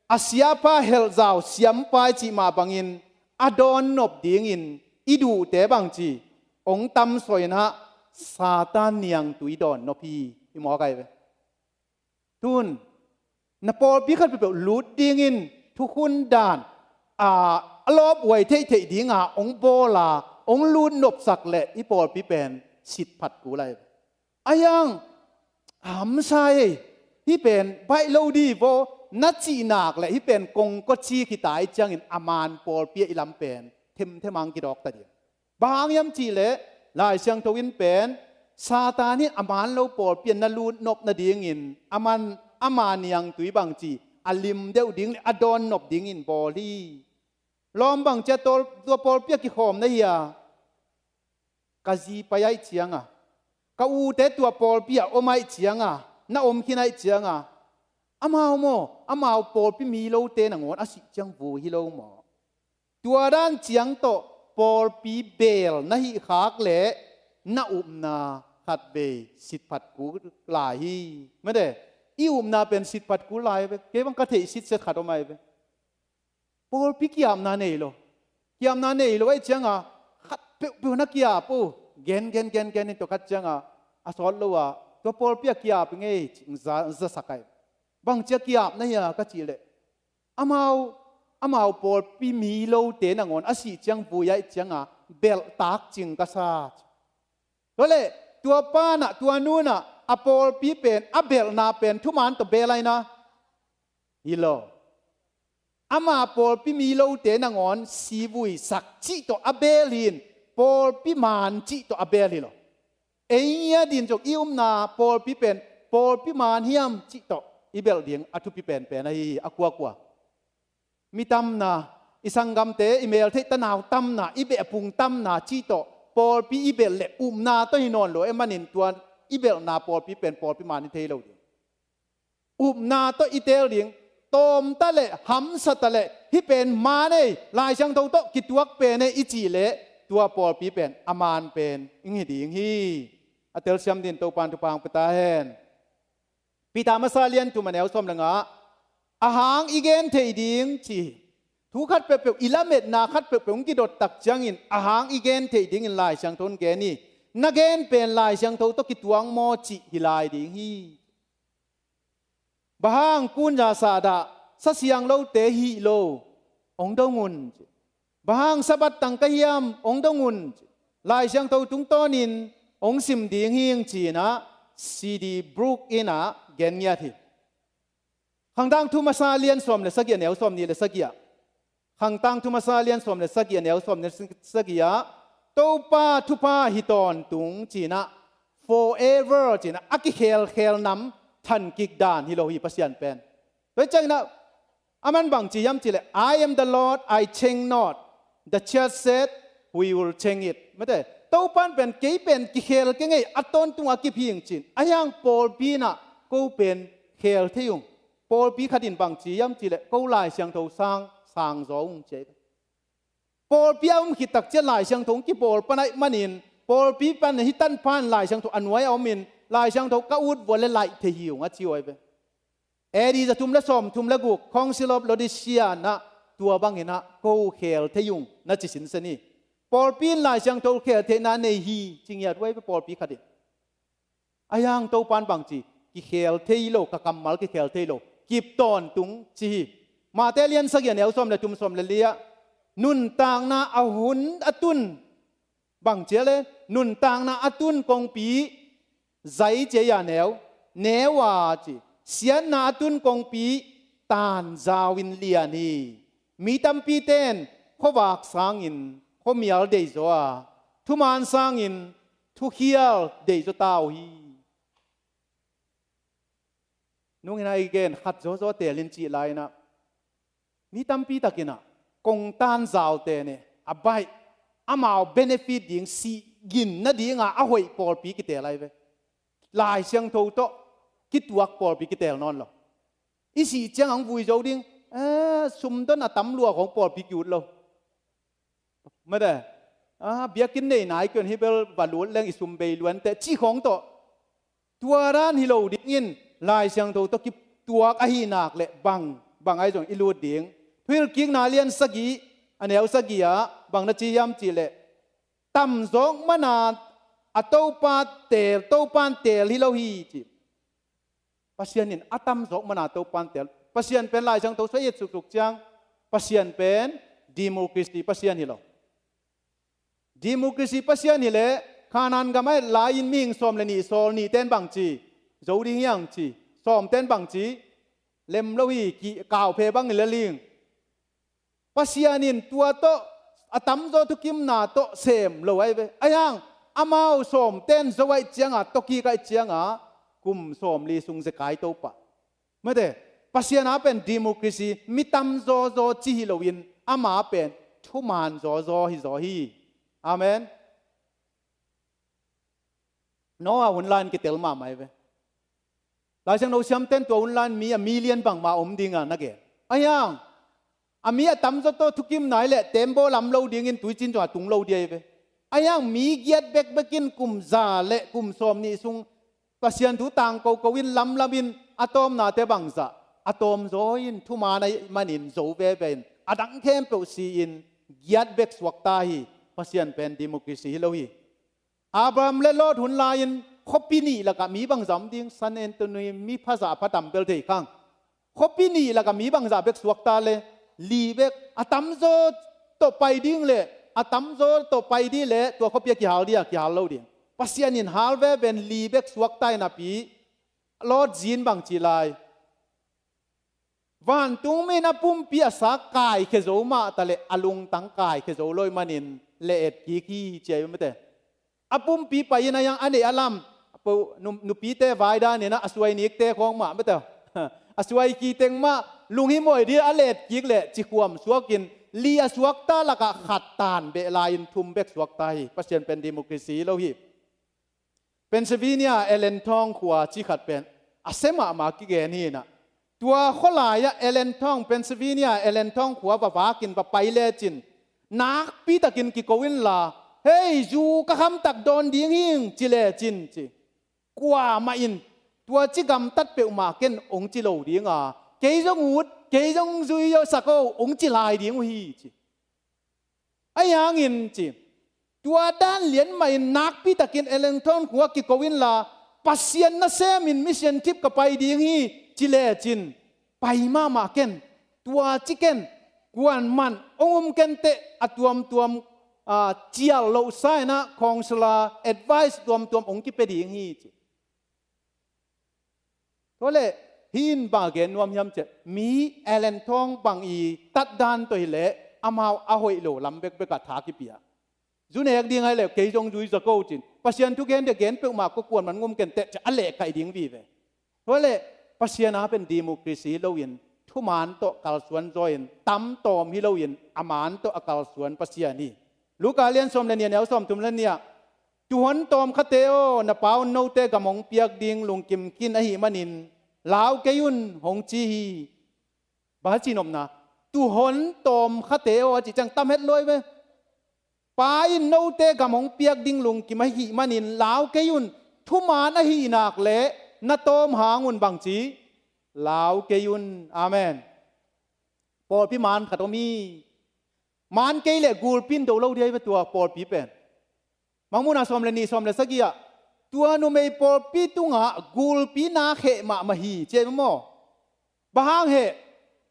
a siapa helhzau siampa i cih mah bangin, a dawnnop dingin i duhte bangci hong tamsawi in ah, Satan niangtui dawnnop hi. I mawk ahi ve. Tun, na pawlpi khat peuhpeuh lut dingin thukhun dan a, a lawphuai theihtheih dinga hong bawl a, hong lutnopsak leh hih pawlpi pen sitphat kul ahi ve. Ahi hang, hamsa ei, hih pen baih lo di vaw, na cih nak leh hih pen kongkaw ci khita ahih ciangin a man pawlpi ah i lam pen themthem hong kidawk ta ding. Bang hang hiam cih leh, Lai Siangtho in pen, Satan in a man lo pawlpi ah na lutnop nadingin, a man, ama niangtui bangci a lim deuh ding leh a dawnnop dingin bawl hi. Lawm bangci a, tua pawlpi ah kikhawm na hi a, ka zi pai ahih ciang a, ka ute tua pawlpi ah om ahih ciang a, na om khin ahih ciang a, amau maw, amau pawlpi mi lote nangawn a sih ciang vui hi lo maw? Tua dan ciang tawh pawlpi beel na hih khak leh na upna khatvei sitphat kul lai hi. Mate, i upna pen sitphat kul lai ve. Kei bang ka theih sitset khat om ahi ve. Pawlpi kiapna nei lo. Kiapna nei lo ahih ciang a, khat peuhpeuh na kiap uh, gen, gen, gen, gen in tua khat ciang a, a sawt lo a, tua pawlpi ah kiap i ngei, ci, za, zasak ahi. Bangci a kiap na hia ka cih leh, amau, amau pawlpi mi lote nangawn a sih ciang vui ahih ciang a, belhtak cing ka sa. Tua leh, tua pa in ah, tua nu in ah, a pawlpi pen, a belhna pen thuman tawh beel ahi na? Hi lo. Ama pawlpi mi lote nangawn si vuisak cih tawh a beel hi in, pawlpi man cih tawh a beel hi lo. Ei ngiat in zong i upna pawlpi pen pawlpi man hiam cih tawh i belh ding a thupi penpen ahi hi, a kuakua. Mi tamna, i sanggamte, i meltheih tanau tamna, i behpung tamna cih tawh pawlpi i belh leh upna tawh hi nawn lo ahih manin, tua i belhna pawlpi pen pawlpi man hi thei lo ding. Upna tawh i teel ding, tawm ta leh, hamsa ta leh, hih pen man ei, Lai Siangtho tawh kituak pen ei i cih leh, tua pawlpi pen a man pen i hi ding hi. A telsiam dingin Topa'n thupha hong pia ta hen. Peter masa lian thum a neu sawm le nga, a hang i gen theih ding ci hi. Thu khat peuhpeuh, i lametna khat peuhpeuh hong kidot tak ciangin, a hang i gen theih dingin Lai Siangtho in gen hi. Na gen pen Lai Siangtho tawh kituak maw cih hi lai ding hi. Bang hang kun za sah dah, sa siang lote hih lo, hong dong un ci. Bang hang Sabbath tang ka hiam, hong dong un ci. Lai Siangtho tungtawnin hong sim ding hing ci-in ah, C D Brook in ah gen ngiat hi. Khangtang thu masa lian sawm le sagih a neu sawm nih le sagih ah. Khangtang thu masa lian sawm le sagih a neu sawm le sagih ah, Topa thupha hi tawntung ci-in ah, forever ci-in ah, a kikhelkhel nam than kik dan hi lo hi Pasian pen. Tua hi ciangin ah, a man bang ci hiam cih leh, "I am the Lord, I change not. The church said, we will change it." Mate, Topa'n pen, kei pen kikhel kei ing ei, a tawntung a kip hi ing ci-in. Ahi hang pawlpi in ah ko pen khel thei ung. Pawlpi khat in bang ci hiam cih leh, ko Lai Siangtho sang, sang zaw ung ci hi. Pawlpi a um khit takciang Lai Siangtho hong kibawl pan ahih manin, pawlpi pan hih tanpha in Lai Siangtho a nuai a omin, Lai Siangtho ka ut vua le laih thei hi ung a ci uh ahi ve. A D za thum le sawmthum le guk, Council of Laodicea in ah tua bangin ah ko khel thei ung na ci sinsen hi. Pawlpi in Lai Siangtho khel theihna nei hi ci ngiat uh ahi ve pawlpi khat in. Ahi hang Topan bangci, kikhel thei lo, ka kammal kikhel thei lo, kip tawntung ci hi. Mate lian sagih a neu sawm le thum, sawm le li ah, nuntakna a hun a tun, bangci a le, nuntakna a tun kongpi, zai ci a, neu, neu a ci, siatna a tun kongpi, tanzau in lian hi. Mi tampite in khuavak sangin khuamial deizaw a, thuman sangin thukhial deizaw ta uh hi. Nungin a i gen khat zawzaw tel in cih lai-in ah, mi tampi takin ah kong tanzaute ne a baih, amau benefit ding, sih gin nadinga a hoih pawlpi kitel ahi ve. Lai Siangtho tawh kituak pawlpi kitel nawn lo. I sih ciang ang vui zo ding, eh, sumdon a tam lua khong pawlpi ki-ut lo. Mate, ah, biakinn nei nai kion hi bel va lut leng i sum bei luante cih khong tawh. Tua dan hi lo dingin Lai Siangtho tawh kituak ahi nak le bang, bang ahi zong i lut ding. Thuhilhkikna lian sagih, a neu sagih ah bang na ci hiam cih leh, tamzawk mana a Topa teel, Topan teel hi lo hi ci. Pasian in a tamzawk mana Topan teel. Pasian pen Lai Siangtho sua i et suksuk ciang, Pasian pen democracy Pasian hi lo. Democracy Pasian hi leh, Khanaan gam a et lai-in mihing sawm le nih sawl, nihte in bangci, zo ding hiang ci, sawmte in bangci, lem lo hi, ki, kauphe bang hi le ling. Pasian in tua tawh, a tamzaw thukimna tawh sem lo ahi ve. Ahi hang, amau sawmte in zo ahih cianga, tawkik ahih cianga, kum sawmli sung zekai Topa. Mate, Pasian a pen democracy, mi tamzawzaw ci hi loin, ama pen thuman zawzaw hi zaw hi. Amen. Noah hun lai-in kitel mahmah hi ve. Lai Siangtho siamten tua hun lai-in mi a million bangmah om dinga na gen. Ahi hang, a mi a tamzaw tawh thukimna hi leh tembaw lam lo dingin tuicin zong a tung lo ding ahi ve. Ahi hang mi giat bekbek in kum za le kum sawmnih sung Pasian thu tangko ko in lamlamin a tawmnate bangzah a tawmzaw in thuman ahih manin zo veve in a dang khempeuh si-in giat bek suakta hi. Pasian pen democracy hi lo hi. Abraham le Lot hun lai-in khuapi nih lakah mi bangzah om ding, San Antonio mi phazah a pha tam bel thei khang. Khuapi nih lakah mi bangzah bek suakta le, li bek, a tamzaw tawh pai ding le, a tamzaw tawh pai ding le, tua khuapi a kihal ding a, kihal lo ding. Pasian in hal veve in li bek suakta hi napi, Lot zi in bangci lai. Vantung mi in a pumpi a sak kaikhia zo mah ta le, a lungtang kaikhia zo lo ahih manin le etkik hi ci ahi ve mate. A pumpi pai in a hiang a neih a lam, a po, nu, nupite vai danin a, a suai nikte khawng mah mate. A suai kiteng mah lunghimawh ding a letkik le cikhuam suakin li a suakta lakah khat tan beh lai-in thum bek suakta hi. Pasian pen democracy hi lo hi. Pennsylvania Allentown khua ci khat pen a sia mahmah kigen hi in ah. Tua khualai-ah Allentown, Pennsylvania Allentown khua va vakin va pai lecin, nakpi takin kiko inla, "Hei, zu ka khamtak dawn ding hing," ci lecin ci. Kuamah in, "Tua ci gamtat peuhmah ken," hong ci lo dinga, "Kei zong ut, kei zong zui zo sak o," hong ci lai ding uh hi ci. Ahi hangin ci, tua dan lian mahin nakpi takin Allentown khua kiko inla, "Pasian nasemin mission trip ka pai ding hi," ci lecin, "Pai mahmah ken, tua ci ken, kuaman hong um kenteh a tuamtuam, a, cial lohsa in ah, counsellor advice tuamtuam hong kipia ding hi," ci. Tua leh, hih in bang a gen nuam hiam cih leh, mi Allentown bang i tatdan tawh hileh, amau a hoih lo lam bekbek ah tha kipia. Zu nek ding ahih leh, "Kei zong zui zo ko," cin. "Pasian thu gen ding a gen peuhmah ko kuaman hong um kenteh," ci a lehkaih ding vive. Tua leh, Pasian a pen democracy hi loin, thuman tawh kalsuan zaw in, tam tawm hi loin, a man tawh a kalsuan Pasian hi. Luka lian sawm le nih, a neu sawmthum le nih ah, "Tuuhon tawmkhate aw, na Pa un note gam hong piak ding lungkim khin ahih manin, lau kei un," hong ci hi. Bang a ci nopna, "Tuuhon tawmkhate aw," a cih ciang tam het lo hi ve. Pa in note gam hong piak ding lungkim ahih manin lau kei un. Thuman ahih nak leh na tawm hang un bangci lau kei un. Amen. Pawlpi man khat om hi. Man kei leh gulpi in do lo ding hi ve tua pawlpi pen. Mangmuhna sawm le nih, sawm le sagih ah, tua numei pawlpi tungah gulpi na kheh mahmah hi, ci hi maw? Bang hang heh?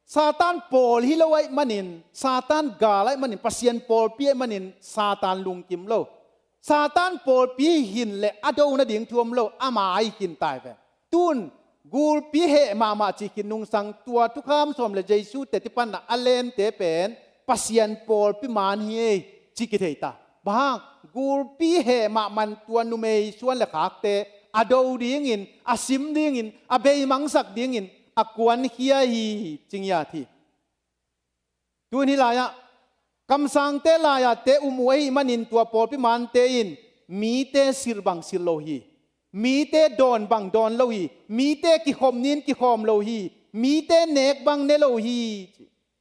Satan pawl hi lo ahih manin, Satan gal ahih manin, Pasian pawlpi ahih manin Satan lungkim lo. Satan pawlpi hi khin leh a do nading thu om lo, ama hi khin ta hi ve. Tun gulpi heh mahmah cih khin nungsang tua thukham sawm le Jesu teti panna a lente pen Pasian pawlpi man hi ei, ci kithei ta. Bang hang? Gulpi heh mahmah in tua numei suan le khakte a do dingin, a sim dingin, a beimangsak dingin a kuankhia hi, ci ngiat hi. Tun hih lai-ah kamsangte lai-ah te um uh ahih manin tua pawlpi mante in mite silh bang silh lo hi. Mite dawn bang dawn lo hi. Mite kikhawm ni in kikhawm lo hi. Mite nek bang ne lo hi.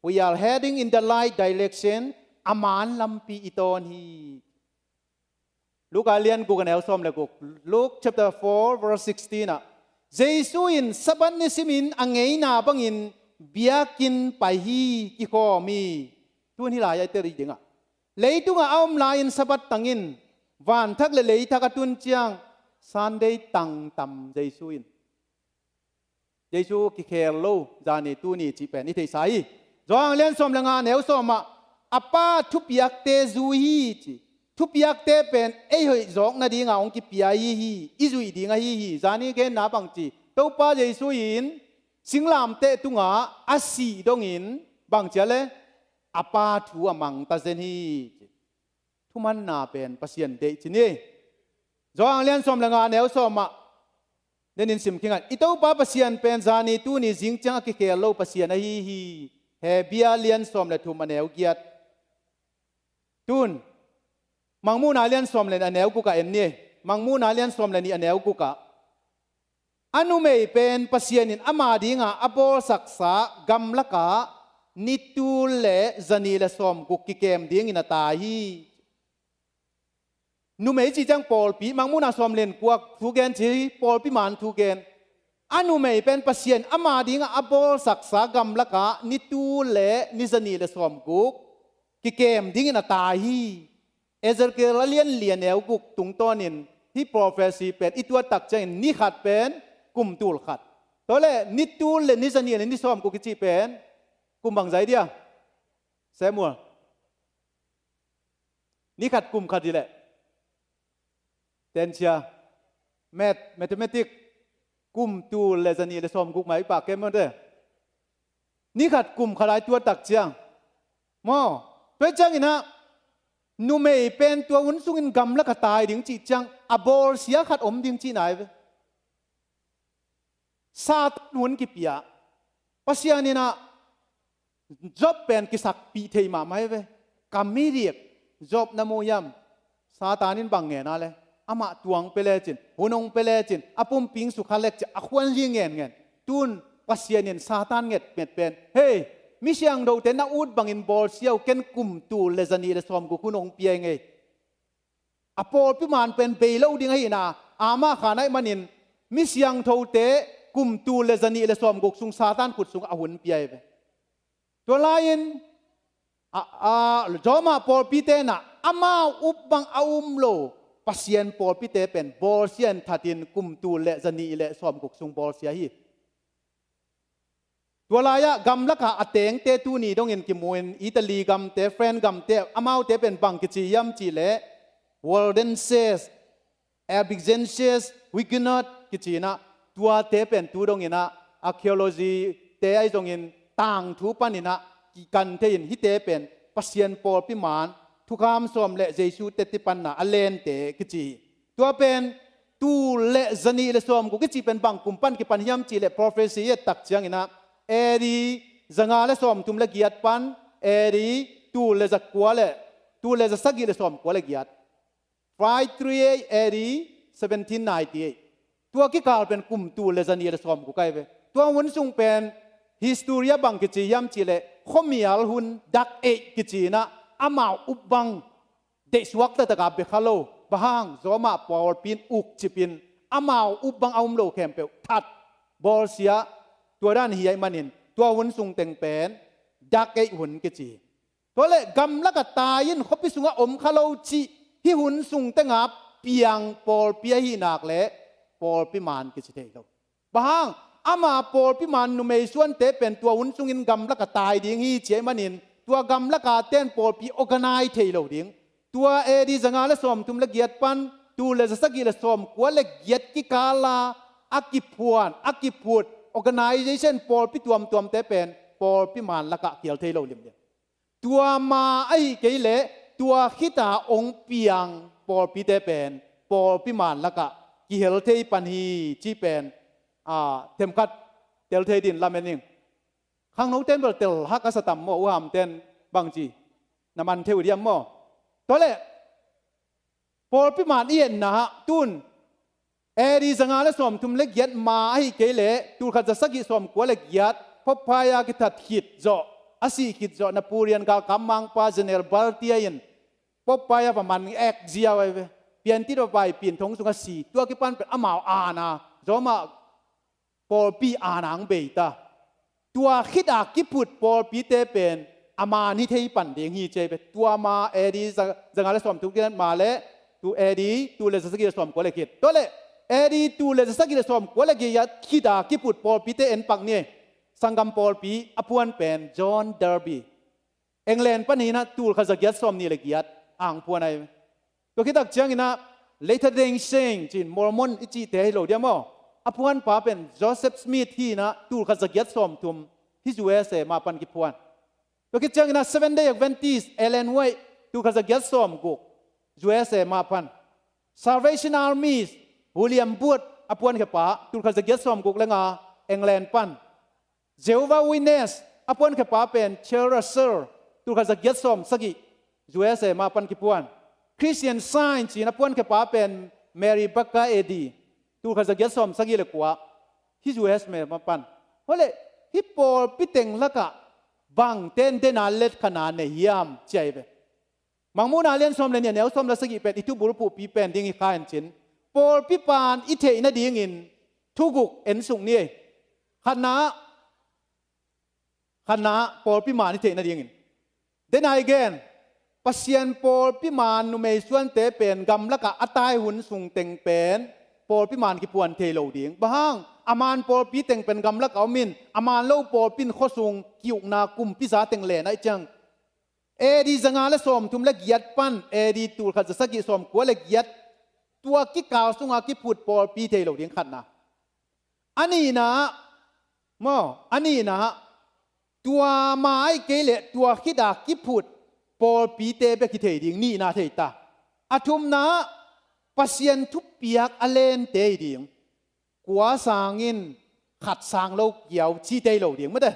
We are heading in the right direction. A man lampi i tawn hi. Luka lian guk a neu sawm le guk. Luke chapter four verse sixteen ah, Jesu in Sabbath ni simin a ngeina bangin biakinn pai hi, kikhawm hi. Tun hih lai-ah i tel dingah, leitungah a om lai-in Sabbath tangin vanthak le leithak a tun ciang Sunday tang tam Jesu in. Jesu kikhel lo zani tuni cih pen i theihsa hi. Johan lian sawm le nga neu sawm ah, a Pa thupiakte zui hi, ci. Thupiakte pen ei hoih zawk nadinga hong kipia hi hi, i zuih ding ahi hi. Zani genna bangci, Topa Jesu in singlamteh tungah a sih dongin bangci a le, a Pa thu a mang ta zen hi, ci. Thumanna pen Pasian deih ci ni. Johan lian sawm le nga neu sawm ah, nenin sim khingan, i Topa Pasian pen zani tuni zing ciang a kikhel lo Pasian ahi hi. Hebru lian sawm le thum a neu giat. Tun Mangmuhna lian sawm le nih a neu guk ah en ni. Mangmuhna lian sawm le nih a neu guk ah, a numei pen Pasian in ama dinga a bawlsaksa gamlakah ni tul le zanih le sawmguk kikem dingin a tai hi. Numei cih ciang pawlpi, Mangmuhna sawm le nih kuak thu gen ci, pawlpi man thu gen. A numei pen Pasian ama dinga a bawlsaksa gamlakah ni tul le ni zanih le sawmguk kikem dingin a tai hi. Ezekiel a lian li a neu guk tungtawnin hih prophecy pen i tuat tak ciangin ni khat pen kum tul khat. Tua le ni tul le ni zanih le ni sawmguk i cih pen kum bangzah dia, Samuel? Ni khat kum khat hi leh. Tensia, math, mathematic, kum tul le zanih le sawmguk mah i pah kem mawte. Ni khat kum khat a i tuat tak ciang, maw, tua ciangin ah numei pen tua hun sungin gamlakah tai ding cih ciang a bawlsia khat om ding cihna hi ve. Satan hun kipia. Pasian in ah Job pen kisakpih thei mahmah hi ve. Ka mi dik Job na mu hiam? Satan in bang ngen a le, amah tua hong pia lecin, hun hong pia lecin, a pumpi hong sukha lek ci a khuan hi ngenngen. Tun Pasian in Satan ngetnget pen, hei, mi siangthote na ut bangin bawlsia uh, ken kum tul le zanih le sawmguk hun hong pia ing ei. A pawlpi man pen bei lo ding ahihna, amah khan ahih manin mi siangthote kum tul le zanih le sawmguk sung Satan khut sungah a hun pia hi ve. Tua lai-in a, a, Roma pawlpite in ah amau up bang a um lo Pasian pawlpite pen bawlsia in thatin kum tul le zanih le sawmguk sung bawlsia hi. Tua lai-ah gamlakah a tengte tuni dongin kimu in, Italy gamte, France gamte, amaute pen bang kici hiam cih leh Waldenses, Albigenses, Huguenot kici in ah, tuate pen tu dongin ah archaeology te ahi zongin tangthu panin ah kikan thei in, hihte pen Pasian pawlpi man, thukham sawm le Jesu teti panna a lente kici hi. Tua pen tul le zanih le sawmguk i cih pen bang kum pan kipan hiam cih leh prophecy i et tak ciangin ah A D zanga le sawmthum le giat pan A D tul le zakua le, tul le zasagih le sawmkua le giat. Five three eight A D seventeen ninety eight. Tua kikal pen kum tul le zanih le sawmguk ahi ve. Tua hun sung pen history ah bang kici hiam cih leh khuamial hun, Dark Age kici in ah, amau up bang deihsuak taktak a bia kha lo. Bang hang, Roma pawlpi in ukcip in, amau up bang a um lo khempeuh that, bawlsia, tua dan hi ahih manin tua hun sung teng pen Dark Age hun kici. Tua leh gamlak a tai in khuapi sungah om kha lo cih, hih hun sung teng a piang pawlpi ahih nak leh pawlpi man kici thei lo. Bang hang, ama pawlpi man numei suante pen tua hun sungin gamlak a tai ding hi ci ahih manin, tua gamlak a ten pawlpi organize thei lo ding. Tua A D zanga le sawmthum le giat pan tul le zasagih le sawmkua le giat kikal a a kiphuan, a kiphut organization pawlpi tuamtuamte pen pawlpi man lakah kihel thei lo limlim. Tua ma ahih kei leh tua khit a hong piang pawlpite pen pawlpi man lakah kihel thei pan hi cih pen, a, themkhat tel thei dingin lamen ing. Khangnote in bel tel hak a sa tam maw, u Hamte in bangci na man thei uh diam maw? Tua leh pawlpi man i etna ah tun A D zanga le sawmthum le giat ma ahih kei leh tul khat zasagih sawmkua le giat Pope Pius a kithat khit zawh, a sih khit zawh, Napoleon galkap mangpa General Berthier in Pope Pius va man ek ziau ahi ve. Piantit va vaipi in thong sungah si, tua kipan pen amau aana, Roma pawlpi aana hong bei ta. Tua khit a kiphut pawlpite pen a man hi thei pan ding hi ci ahi ve. Tua ma A D za-, zanga le sawmthum le giat ma le, tu A D tul le zasagih le sawmkua le khit. Tua leh A D tul le zasagih le sawmkua le giat khit a kiphut pawlpite en pak ni. Sanggam pawlpi a phuan pen John Darby. England pan hi-in ah tul khat zagiat sawmnih le giat a hong phuan ahi. Tua khit tak ciangin ah Latter-day Saint ci-in Mormon i cihte hi lo diam maw? A phuanpa pen Joseph Smith hi-in ah tul khat zagiat sawmthum, hih U S A mah pan kiphuan. Tua khit ciangin ah Seventh-day Adventist Ellen White tul khat zagiat sawmguk, U S A mah pan. Salvation Army, William Booth a phuankhia pa, tul khat zagiat sawmguk le nga, England pan. Jehovah Witness a phuankhia pa pen Charles Russell, tul khat zagiat sawmsagih, U S A mah pan kiphuan. Christian Science ci-in a phuankhia pa pen Mary Baker Eddy, tul khat zagiat sawmsagih le kua, hih U S A mah pan. Hawleh, hih pawlpi teng lakah bangte in den a let khat na nei hiam ci ahi ve. Mangmuhna lian sawm le nih, a neu sawm le sagih pen i thubulphuhpi pen ding hi kha in cin, pawlpi pan i theih nadingin thuguk en suk ni. Khatna, khatna, pawlpi man i theih nadingin. Then again, Pasian pawlpi man numei suante pen gamlakah a tai hun sung teng pen pawlpi man kiphuan thei lo ding. Bang hang, a man pawlpi teng pen gamlakah om in, a man lo pawlpi in khuasung ki-ukna kumpi za teng len ahih ciang, A D zanga le sawmthum le giat pan A D tul khat zasagih sawmkua le giat, tua kikal sunga kiphut pawlpi thei lo ding khatna. A nihna ah, maw, a nihna ah, tua ma ahih kei leh tua khit a kiphut pawlpite bek hi thei ding, nihna thei ta. A thumna ah, Pasian thupiak a lente hi ding. Kua sang in khat sang lo kiau ci thei lo ding, mate.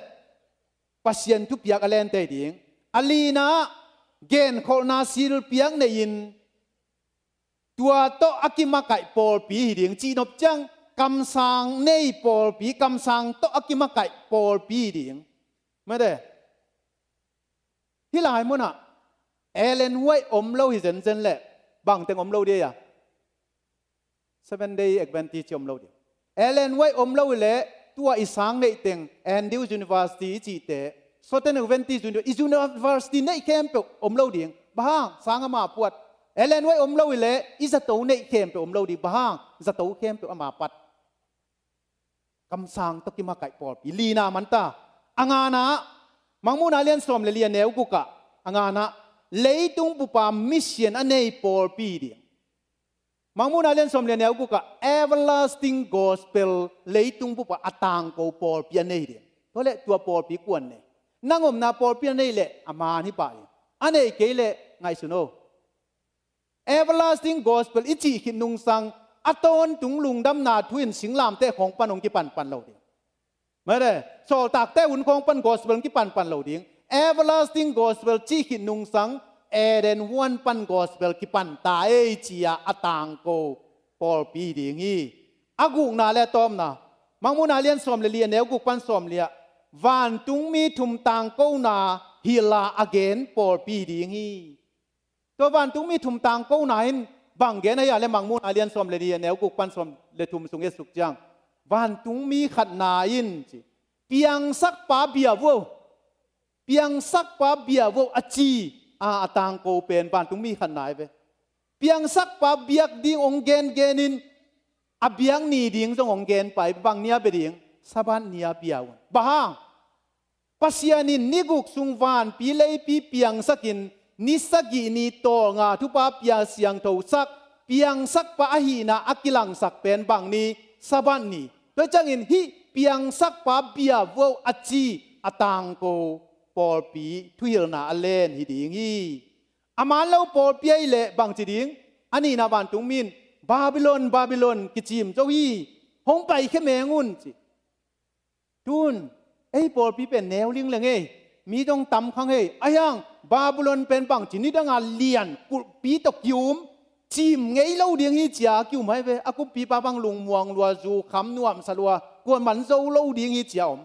Pasian thupiak a lente hi ding. A lina ah, genkholhna silpiak nei-in, tua tawh a kimakaih pawlpi hi ding. Cihnop ciang, kamsang nei pawlpi, kamsang tawh a kimakaih pawlpi hi ding. Mate. Hih lai munah Ellen White om lo hi zenzen leh bangteng om lo ding a? Seventh-day Adventist ci om lo ding. Ellen White om lo hi leh tua i sang neih teng, Andrews University i cihte, Southern Adventist Uni-, i university neih khempeuh om lo ding. Bang hang, sang ama puat. Ellen White om lo hi leh i zato neih khempeuh om lo ding. Bang hang, zato khempeuh ama pat. Kamsang tawh kimakaih pawlpi, lina man ta. A ngana ah, Mangmuhna lian sawm le li, a neu guk ah, a ngana ah, leitung bup a mission a nei pawlpi hi ding. Mangmuhna lian sawm le li, a neu guk ah, everlasting gospel, leitung bup ah a tangko pawlpi a nei hi ding. Tua leh tua pawlpi kua'n nei? Nang omna pawlpi a nei leh a man hi pah ding. A neih kei leh ngaihsun o. Everlasting gospel i cih khit nungsang, a tawntung lungdamna thu in singlamteh khawng pan hong kipanpan lo ding. Mate, sawltakte hun khawng pan gospel hong kipanpan lo ding. Everlasting gospel cih khit nungsang, Eden huan pan gospel kipan ta ei ci-a a tangko pawlpi ding hi. A gukna le a tawpna, Mangmuhna lian sawm le li, a neu guk pan sawm li ah, vantungmi thum tangkona hilh a a gen pawlpi ding hi. Tua vantungmi thum tangkona in bang gen ahi a le, Mangmuhna lian sawm le nih, a neu guk pan sawm le thum sung i et suk ciang, vantungmi khatna in ci, piangsakpa bia vuo, piangsakpa bia vuo a ci a, a tangko pen vantungmi khatna hi ve. Piangsakpa biak ding hong gengenin a biak ni ding zong hong genpa hi. Bang ni a bia ding? Sabbath ni a bia un. Bang hang? Pasian in ni guk sung vanpi leipi piangsakin, ni sagih ni tawlnga thupha pia siangthosak, piangsakpa ahihna a kilangsak pen bang ni? Sabbath ni. Tua ciangin hih piangsakpa bia vuo a ci a tangko pawlpi thuhilhna a len hi ding hi. A man lo pawlpi ahih leh bang ci ding? A nihna vantungmi in Babylon, Babylon kicim zo hi, hong paikhia meng un ci. Tun ei pawlpi pen neu lingleng ei, mi dong tam khang ei. Ahi hang Babylon pen bang ci, nidanga lian kulhpi tawh ki-um, cim ngei lo ding hi ci a ki-um hi ve. A kumpipa bang lungmuang lua, zu kham nuamsa lua, kuaman zo lo ding hi ci a om.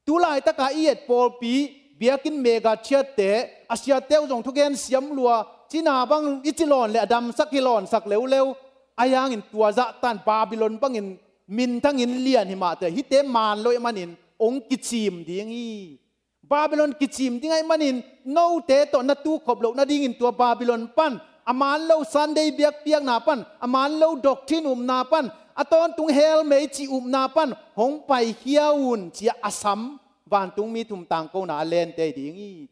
Tu laitaka i et pawlpi, biakinn mega thiatte, a siatte uh zong thugen siam lua, cina bang i ci lawn le a damsak hi lawnsak leuleu. Ahi hangin tua zahtan Babylon bangin minthangin lian hi mah teh, hihte man lo ahih manin hong kicim ding hi. Babylon kicim ding ahih manin note tawh na tukhop loh nadingin tua Babylon pan, a man lo Sunday biakpiakna pan, a man lo doctrine upna pan, a tawntung hell mei cih upna pan hong paikhia un ci a a sam vantungmi thum tangkona a lente ding hi.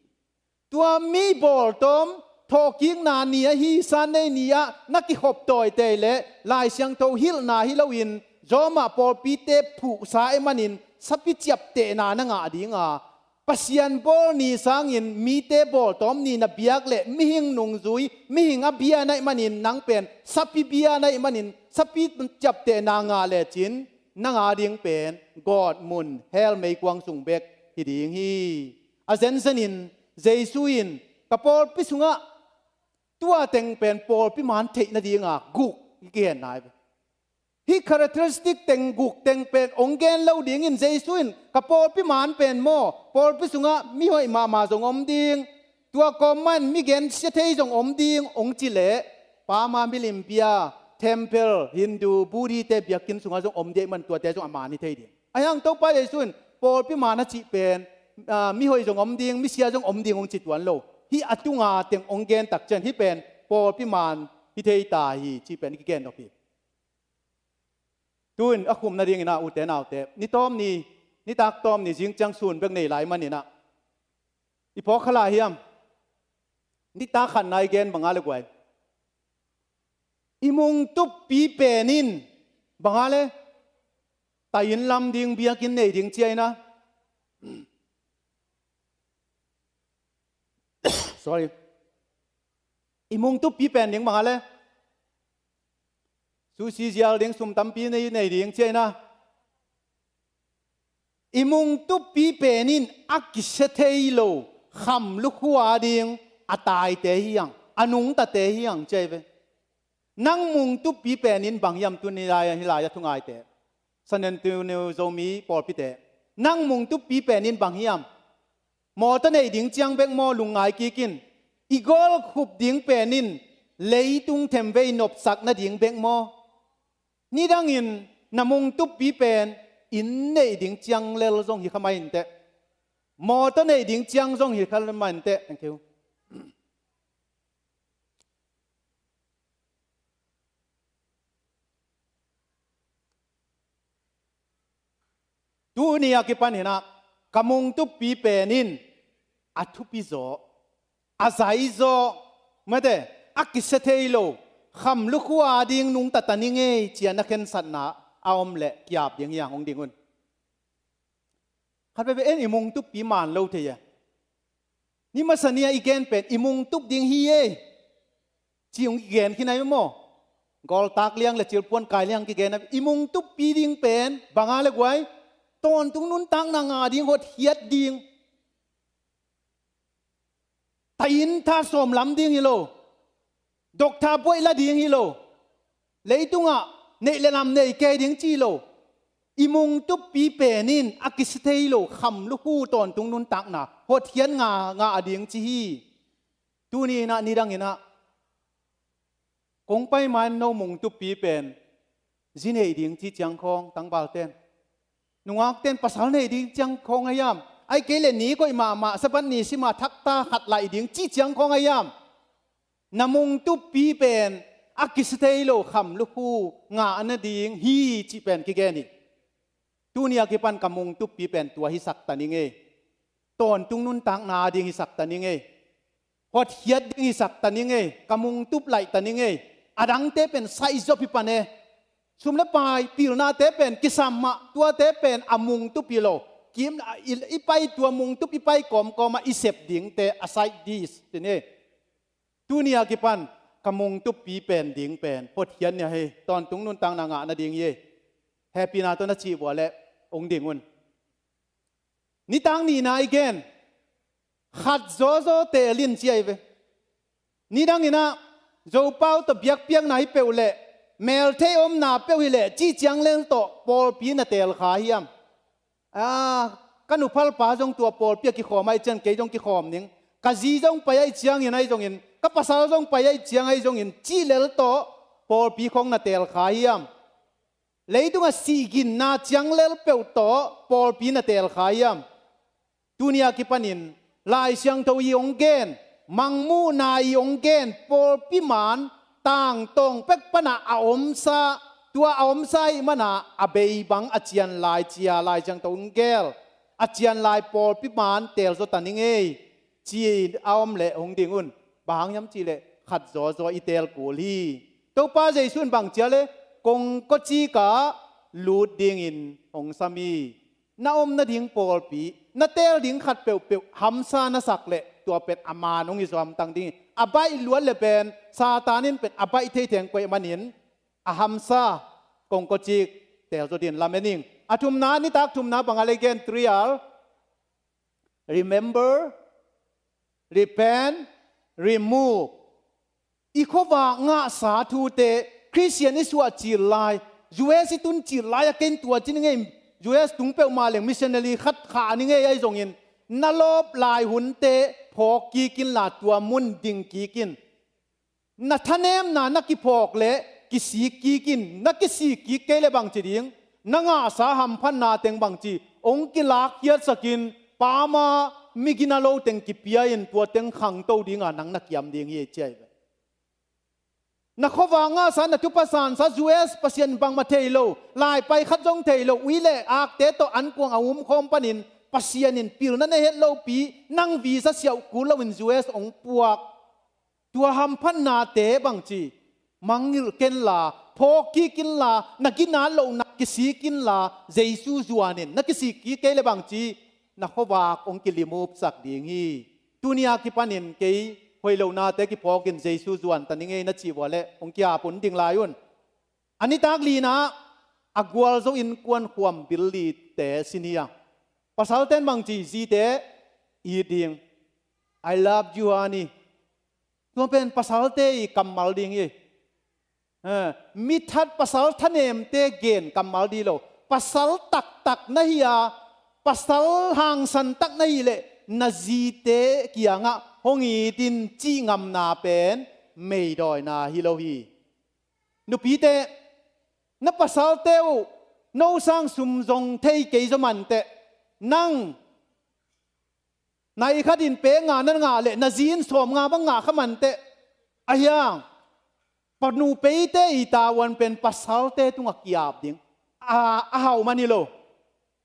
Tua mi bawltawm thawhkikna ni ahi Sunday ni-ah na kikhop tawite leh Lai Siangtho hilhna hi loin Roma pawlpite phuhsa ahih manin sapi ciaptehna na ngah ding a, Pasian bawl ni sangin mite bawltawm ni na biak leh mihing nungzui, mihing a bia na hih manin nang pen sapi bia na hih manin sapi ciaptehna ngah lecin nang a ding pen gawtmun hell meikuang sung bek hi ding hi. A zenzenin Jesu in ka pawlpi sungah tua teng pen pawlpi maan theih nadinga guk i kigen nai ve. Hih characteristic teng guk teng pen hong gen lo dingin Jesu in ka pawlpi maan pen maw, pawlpi sungah mihoih mahmah zong om ding, tua kawmman mi gensia thei zong om ding hong ci leh, pama milim bia, temple, Hindu, Buddhite biakinn sungah zong om ding ahih man tuate zong a maan hi thei ding. Ahi hang Topa Jesu in pawlpi maan a cih pen, ah, mihoih zong om ding, misia zong om ding hong ci tuan lo. Hih a tunga teng hong gen tak ciang hih pen pawlpi maan hi thei ta hi cih pen i kigen nop hi. Tu-in a khum nadingin ah, ute naute, ni tawm ni, nitak tawm ni zing ciang sun bek nei lai manin ah, i phawk kha lai hiam? Nitak khatna i gen bang a le guai? I mungtuppi pen in bang a le? Tahin lam ding, biakinn nei ding ci a hi na. Sorry. I mungtuppi pen ding bang a le? Sushi zial ding, sum tampi nei, nei ding ci a hi na. I mungtuppi pen in a kisia thei lo kham lukhu a ding a taite hi hang, a nungtate hi hang ci a hi ve. Nang mungtuppi pen in bang hiam? Tuni lai, hih lai a thungaite, San Antonio Zomi pawlpite, nang mungtuppi pen in bang hiam? Mawtaw nei ding ciang bek maw, lungngai kik in. I gawlkhup ding pen in leitung themvei nopsak nading bek maw? Nidangin na mungtuppi pen inn neih ding ciang lel zong hi kha mah inteh. Mawtaw neih ding ciang zong hi kha mah inteh. Thank you. Tuni a kipan in ah ka mungtuppi pen in a thupi zaw, a zai zaw, mate, a kisia thei lo kham lukhu a ding nungta ta ning ei ci a na khensatna a om leh ki-ap ding hi hang, hong ding un. Khat veve en i mungtuppi maan lo thei a. Ni masa ni-a i gen pen i mungtup ding hi ei ci hong kigen khin a hi maw? Gawltak liang le cilpuan kai liang kigen a, i mungtuppi ding pen bang a le guai? Tawntung nuntakna ngah ding, hotkhiat ding. Tahin tha sawm lam ding hi lo. Doctor buaih la ding hi lo. Leitungah neih le lam nei kei ding ci lo. I mungtuppi pen in a kisia thei lo kham lukhu tawntung nuntakna hotkhiat ngah, ngah ding ci hi. Tuni in ah, nidang in ah, Kong pai ma-in no mungtuppi pen zi neih ding ci ciang khawng tangvalte in, nungakte in pasal neih ding ciang khawng a hiam? Ahih kei leh ni koih mahmah, Sabbath ni sim a thakta khat laih ding ci ciang khawng a hiam? Na mungtuppi pen a kisia thei lo kham lukhu ngah nading hi cih pen kigen hi. Tuni a kipan ka mungtuppi pen tua hisak ta ning ei. Tawntung nuntakna ding hisak ta ning ei. Hotkhiat ding hisak ta ning ei. Ka mungtup laih ta ning ei. A dangte pen saizop hi pan e. Sum le pai, pilnate pen kisam mah, tuate pen a mungtup hi lo. Kim, i, i pai tua mungtup i pai kawmkawm ah i sep dingte a side dish ci ni. Tuni a kipan ka mungtuppi pen ding pen hotkhiat ni a hi, tawntung nuntakna ngah nading hi. Hehpihna tawh na cih vua leh hong ding un. Nitak nihna i gen, khat zawzaw teel in ci ahi ve. Nidang in ah Zopau tawh biakpiakna hi peuh leh, melthei omna peuh hi leh, cih ciang lel tawh pawlpi na teel kha hiam? A, ka nuphalpa zong tua pawlpi ah kikhawm ahih ciang kei zong kikhawm ning. Ka zi zong pai ahih ciangin ahi zongin, ka pasal zong pai ahih ciang ahi zongin, cih lel tawh pawlpi khawng na teel kha hiam? Leitung a sihginna ciang lel peuh tawh pawlpi na teel kha hiam? Tuni a kipanin Lai Siangtho i hong gen, Mangmuhna i hong gen, pawlpi man tangtawng pek panah a omsa, tua a omsa ahih manah a bei bang a cian lai ci-a Lai Siangtho hong gel, a cian lai pawlpi man teelzaw ta ning ei, ci a om leh hong ding un. Bang hang hiam cih leh khat zawzaw i teel kul hi. Topa Jesu in bang ci a leh, kongkawcik ah lut dingin hong sam hi. Na om nading pawlpi, na teel ding khat peuhpeuh hamsa na sak leh, tua pen a man hong hi zaw, hamtang ding hi. A baih luat leh pen Satan in pen a baih thei theng kua ahih manin, a hamsa kongkawcik teelzaw dingin lamen ing. A thumna, nitak thumna bang a leh gen, trial, remember, repent, remove. I khuavak ngahsa thute, Khristian i suah cil lai, U S i tun cil lai a, ken tua ci ning ei, U S tung peuhmah leng missionary khat khah ning ei ahi zongin, na lawp lai hunte phawk kik inla, tua mun ding kik in. Na thanemna na kiphawk leh kisik kik in, na kisik kik kei leh bang ci ding? Na ngahsa hamphatna teng bang ci, hong kilakkhiatsak in, pama migina lo teng kipia in, tua teng khangto dinga nang na kiam ding hi ci ahi ve. Na khuavak ngahsa, na thupha sansa, U S Pasian bangmah thei lo, laipai khat zong thei lo, ui leh akte tawh ankuang a umkhawm panin, Pasian in pilna na het lopi, nang visa siauh kul loin U S hong puak. Tua hamphatnate bang ci, mangngilh kenla, phawk kik inla, na ginat lohna kisik inla, Jesu zuan in. Na kisik kik kei leh bang ci, na khuavak hong kilimupsak ding hi. Tuni a kipanin kei hoih lohnate kiphawkin Jesu zuan ta ning ei na cih vua leh, hong ki-ap un, ding lai un. A nitak lina, a gualzo innkuan khuam bil lite sin hi a. Pasalte'n bang ci, zite it ding. I love you, honey. Tua pen pasalte i kammal ding hi. Eh, mi that, pasal thanemte gen kammal ding lo. Pasal taktak na hi a, pasal hangsan tak na hih leh, na zite kiangah hong it in cih ngamna pen meidawina hi lo hi. Nupite, na pasalte uh no sang sum zong thei kei zaw manteh, nang nai khatin pek nga na ngah leh, na zi in sawmnga bang ngah kha manteh, a hiang, pa nu peite i tavuan pen pasalte tungah ki-ap ding. A, a hau man hi lo,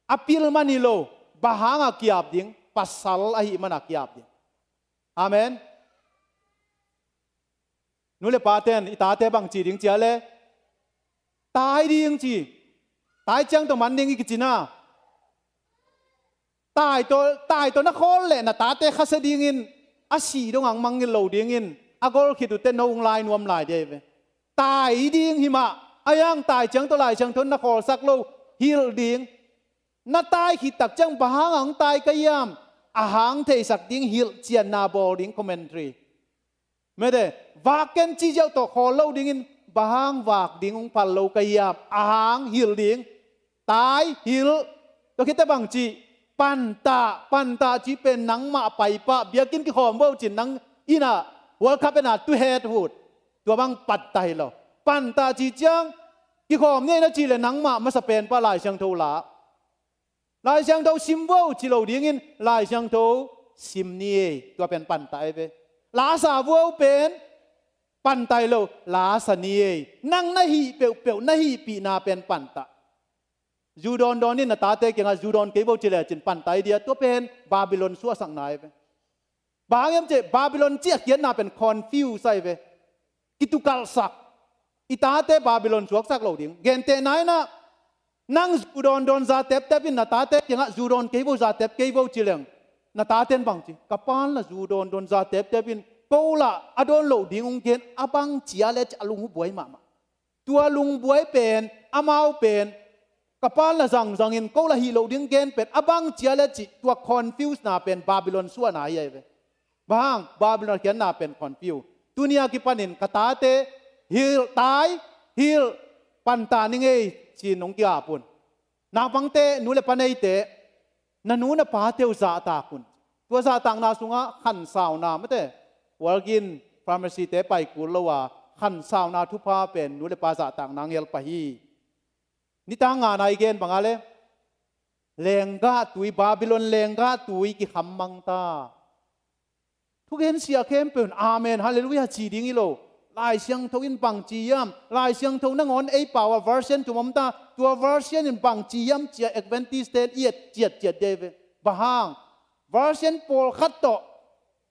a pil man hi lo, bang hangah ki-ap ding? Pasal ahih manah ki-ap ding. Amen. Nu le pate'n i tate bang ci ding ci a leh, tai ding ci. Tai ciang tawh man ding i kici na. Tai tawh, tai tawh na khawl leh na tate khasia dingin, a sih dong hong mangngilh lo dingin, a gol khit uh teh no hong lai nuam lai ding hi ve. Tai ding hi mah, a hiang tai ciang tawh Lai Siangtho na khawlsak lo, hilh ding. Na tai khit tak ciang bang hang hong tai ka hiam? A hang theisak ding hilh ciatna bawl ding, commentary. Mete, vak ken cih ziau tawh khawl lo dingin, bang hang vak ding hong phal lo ka hiam? A hang hilh ding. Tai, hilh. Tua khit teh bang ci, pantah, pantah cih pen nangmah paipah, biakinn kikhawm vo cin nang inn ah, World Cup en a, tu het hut. Tua bang pantah hi lo. Pantah ci ciang kikhawm ni ei na cih leh nangmah masa penpa Lai Siangtho la. Lai Siangtho sim vo ci lo dingin Lai Siangtho sim ni ei. Tua pen pantah ei ve. La sa vo pen pantah hi lo, la sa ni ei. Nang na hih peuhpeuh na hihpihna pen pantah. Zu dawndawn in na tate kiangah zu dawn kei vo ci lecin pantah ei dia, tua pen Babylon suahsakna ei ve. Bang hiam cih leh Babylon cih a khiatna pen confuse ei ve. Kitukalhsak. I tate Babylon suaksak lo ding. Gentehna in ah nang zu dawndawn za teptep in na tate kiangah zu dawn kei vo, za tep kei vo ci leng, na taten bang ci, ka pan la zu dawndawn za teptep in, ko la a dawn loh ding hong gen, a bang cia le ci a lungbuai mahmah. Tua lungbuai pen, amau pen, ka pan la zangzang in ko la hih loh ding gen pen a bang cia le ci, tua confuse na pen Babylon suahna hi ei ve. Bang hang? Babylon khiatna pen confuse. Tuni a kipanin ka tate hilh tai, hilh, pantah ni ei ci-in hong ki-ap un. Naupangte, nu le pa neite, na nu na pate uh zahtak un. Tua zahtakna sungah khansauna, mate, Walgreen Pharmacy-te pai kul lo a, khansauna thupha pen nu le pa zahtakna ngelpah hi. Nitak ngana i gen bang a le, lenggah tui, Babylon lenggah tui kikham mang ta. Thugen sia khempeuh in amen, halleluiah ci ding hi lo. Lai Siangtho in bang ci hiam? Lai Siangtho nangawn ei pau a version thum om ta, tua version in bang ci hiam ci-a Adventist-te in i et ciatciat ding hi ve. Bang hang? Version pawlkhat tawh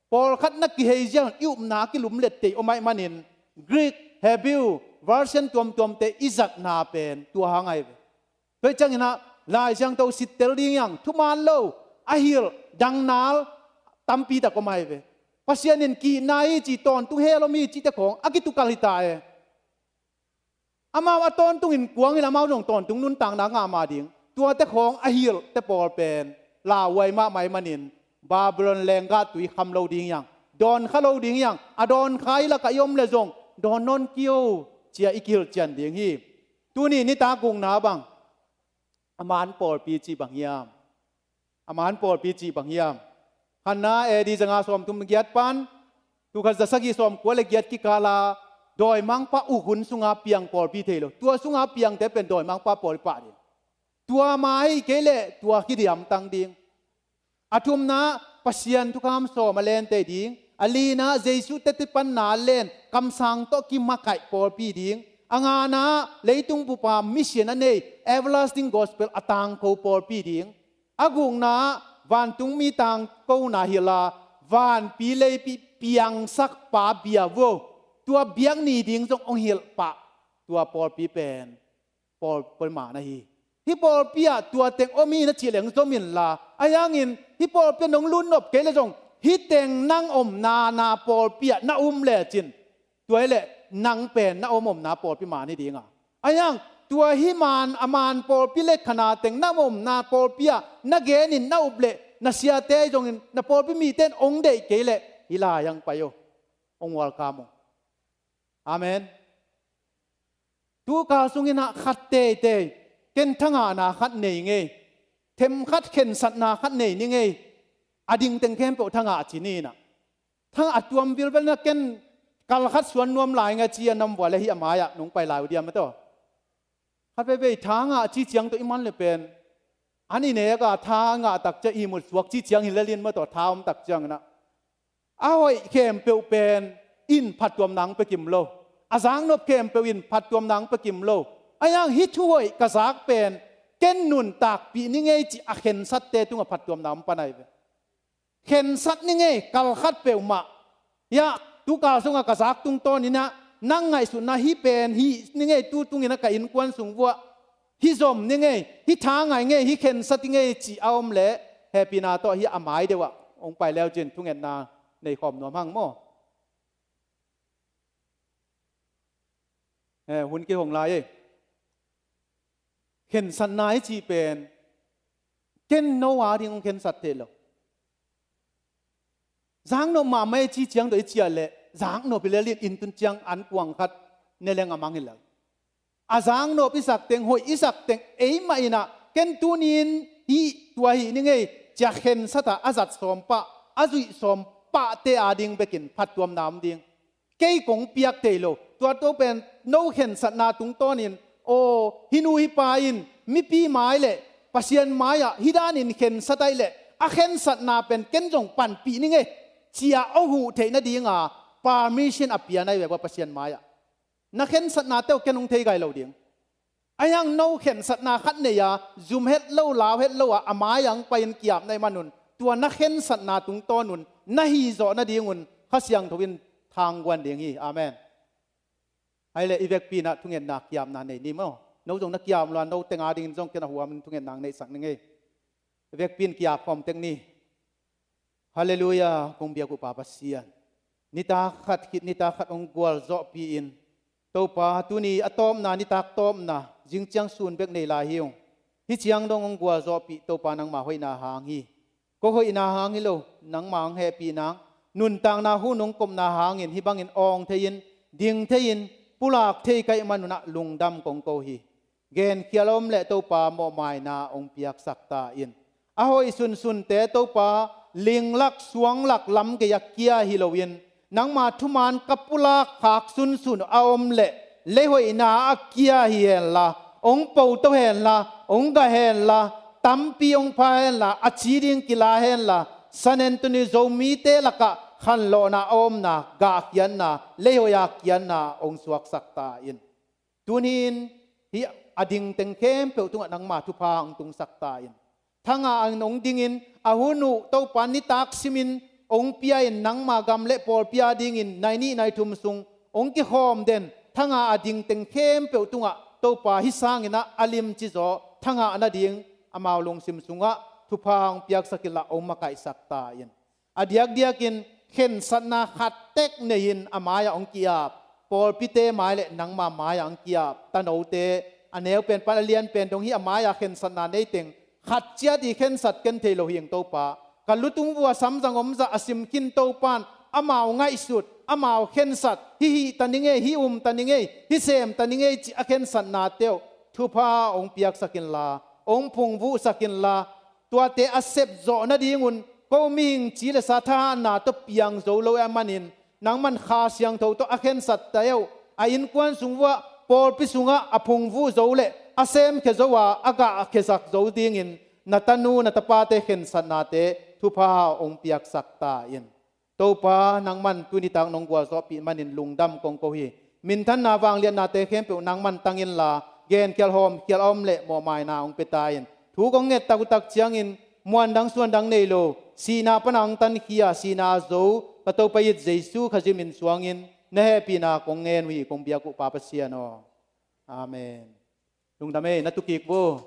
pawlkhat na kihei ziau in i upna a kilumlet thei om ahih manin Greek, Hebrew version tuamtuamte i zatna pen tua hang ahi ve. Tua hi ciangin ah Lai Siangtho sittel ding hi hang, thuman lo, a hilh, dangnal tampi tak om ahi ve. Pasian in kihna hi ci, tawntung hel om hi cihte khawng a kitukalh hi ta e. Amau a tawntungin kuang in amau zong tawntung nuntakna ngah mah ding. Tuate khawng a hilhte pawl pen lauhuai mahmah ahih manin Babylon lenggah tui kham lo ding hi hang, dawnkha lo ding hi hang. A dawnkha i lakah i om leh zong dawn nawn kei o ci-a i kihilh cian ding hi. Tuni nitak gukna bang, a man pawlpi cih bang hiam? A man pawlpi cih bang hiam? Khatna A D zanga sawmthum giat pan tul khat za sagih sawmkua le giat kikala dawimangpa ukhun sunga piang pawlpi thei lo. Tua sunga piangte pen dawimangpa pawl i pah ding. Tua mah ahih kei leh tua khit i hamtang ding. A thumna, Pasian thukham sawm a len thei ding. A lina, Jesu teci panna a len, kamsang tawh kimakaih pawlpi ding. A ngana, leitung bupa mission a nei, everlasting gospel a tangko pawlpi ding. A gukna, vantungmi tangkona hilh a, vanpi leipi piangsakpa bia vo, tua biak ni ding zong hong hilh pah, tua pawlpi pen pawlpi man ahi. Hih pawlpi ah tua teng om hi na cih leng zom inla, ahi hangin hih pawlpi ah nong lut nop kei leh zong hih teng nang omna na pawlpi ah na um lecin, tua hi leh nang pen na om omna pawlpi man hi ding a. Ahi hang tua hih man, a man pawlpi le khana teng na om omna pawlpi ah na genin na up leh na siate ahi zongin na pawlpi mite in hong deih kei leh hih lai hang pai o, hong welcome o. Amen. Tukal sungin ah khat teitei, ken thangahna khat nei ngei, themkhat khensatna khat nei ni ngei, a ding teng khempeuh thangah ci ni in ah. Thangah a tuam vilvel in ah, ken kal khat suan nuam lai ing a ci a, na om vua leh hih a mai-ah nong pai lai uh diam maw taw. Khat veivei thangah ci ciang tawh i man leh pen, an i nek a thangah tak ciang ihmut suak ci ciang hi lel in maw taw, tha om tak ciangin ah. A hoih khempeuh pen in phattuamna hong pia kim lo. A zaknop khempeuh in phattuamna hong pia kim lo. Ahi hang hih thu hoih ka zak pen ken nuntakpih ni ngei cih a khensatte tungah phattuamna om pan ahi ve. Khensat ni ngei, kal khat peuhmah. Hiah, tukal sungah ka zak tungtawnin ah, nang ngaihsutna hih pen hih ni ngei, tu tungin ah ka innkuan sung vuah hih zom ni ngei, hih tha ngai ngei, hih khensat hi ngei cih a om leh, hehpihna tawh hih a mai deuh ah hong pai leucin thungetna nei khawm nuam hang maw? Eh, hun kihong lai ei. Khensatna i cih pen ken no a ding hong khensat thei lo. Zaknop mahmah i cih ciang tawh i ciah leh, zaknop hi lel in, inn tun ciang an kuang khat ne leng a mang hi lel. A zaknop i sak teng, hoih i sak teng, eimah in ah ken tuni-in hih tua hih ni ngei ci-a khensat a, a zat sawm pah, a zuih sawm pahte a ding bekin phattuamna om ding. Kei kong piak thei lo, Tua to pen no khensatna tungtawnin, aw, hih nu hih pa in mipi mai le Pasian mai-ah hih danin khensat ahih leh a khensatna pen ken zong panpih ning e, ci-a a huh theih nadinga permission a pia na hi ve ua Pasian mai-ah. Na khensatnate uh ken hong thei gai lo ding. Ahi hang no khensatna khat nei-a zum het lo, lau het lo a, a mai-ah hong pai-in ki-ap na hih manun, tua na khensatna tungtawnun na hih zawh nadingun Kha Siangtho in thangguan ding hi. Amen. Ahih leh i vekpi-in ah thungetna ki-apna nei ni maw. No zong na ki-ap lo a, no teng adingin zong ken a huamin thungetna hong neihsak ning e. I vekpi-in ki-ap khawm tek ni. Halleluiah, kong biak uh Pa Pasian. Nitak khat khit nitak khat hong gualzawhpih in, Topa, tuni a tawpna, nitak tawpna, zing ciang sun bek nei lai hi ung. Hih ciang dong hong gualzawhpih Topa nangma hoihna hang hi. Ko hoihna hang hi lo, nangma hong hehpihna, nuntakna hun hong kopna hangin hih bangin awng thei-in, ding thei-in, pulak thei ka hih manun ah lungdam kong ko hi. Genkhial a om leh Topa mawhmaina hong piaksak ta in. A hoih sunsunte Topa linglak suanglak lam gei a kia hi loin, nangma thuman ka pulak khak sunsun a om leh leihoihna a kia hi henla, hong poto henla, hong gah henla, tampi hong pha henla, a ci ding kila henla, San Antonio Zomite lakah khanlawhna a omna, gahkhiatna, leihoih a kiatna hong suaksak ta in. Tuni-in hih a dingteng khempeuh tungah nangma thupha hong tungsak ta in. Thanga in hong dingin a hun uh Topa nitak simin hong pia in, nangma gam le pawlpi adingin nai nih nai thum sung hong kikhawm den. Thanga a dingteng khempeuh tungah Topa hih sangin ah a limcizaw thanga nading amau lungsim sungah thupha hong piaksak inla hong makaihsak ta in. A diakdiakin khensatna khat tek nei-in a mai-ah hong ki-ap pawlpite mai le nangma mai-ah hong ki-ap tanote, a neu pen pan a lian pen dong hih a mai-ah khensatna neiteng khat ciat i khensat ken thei lo hi ing Topa. Ka lutung vua samzang omzah a sim khin Topan amau ngaihsut, amau khensat, hih hih ta ning ei, hih um ta ning ei, hih sem ta ning ei cih a khensatnate uh thupha hong piaksak inla, hong phungvuhsak inla, tuate a sep zawh nadingun ko mihing ci le sa thahatna tawh piang zo lo ahih manin, nangman Kha Siangtho tawh a khensat ta uh, a innkuan sung vuah pawlpi sungah a phungvuh zo le a semkhia zo a, a gahkhiasak zo dingin na tanu na tapate khensatnate thupha hong piaksak ta in. Topa, nangman tuni tak nong gualzawhpih manin lungdam kong ko hi. Minthanna vangliatnate khempeuh nangman tang inla, genkhial hawmkhial a om le mawhmaina hong pia ta in. Thu kong nget takutak ciangin muandang suandang nei lo, sihna pana hong tankhia, sihna a zo ka Topa it Jesu Khazih min suangin na hehpihna kong ngen uh hi, kong biak uh Pa Pasian aw. Amen. Lungdam ei, na tukik vo.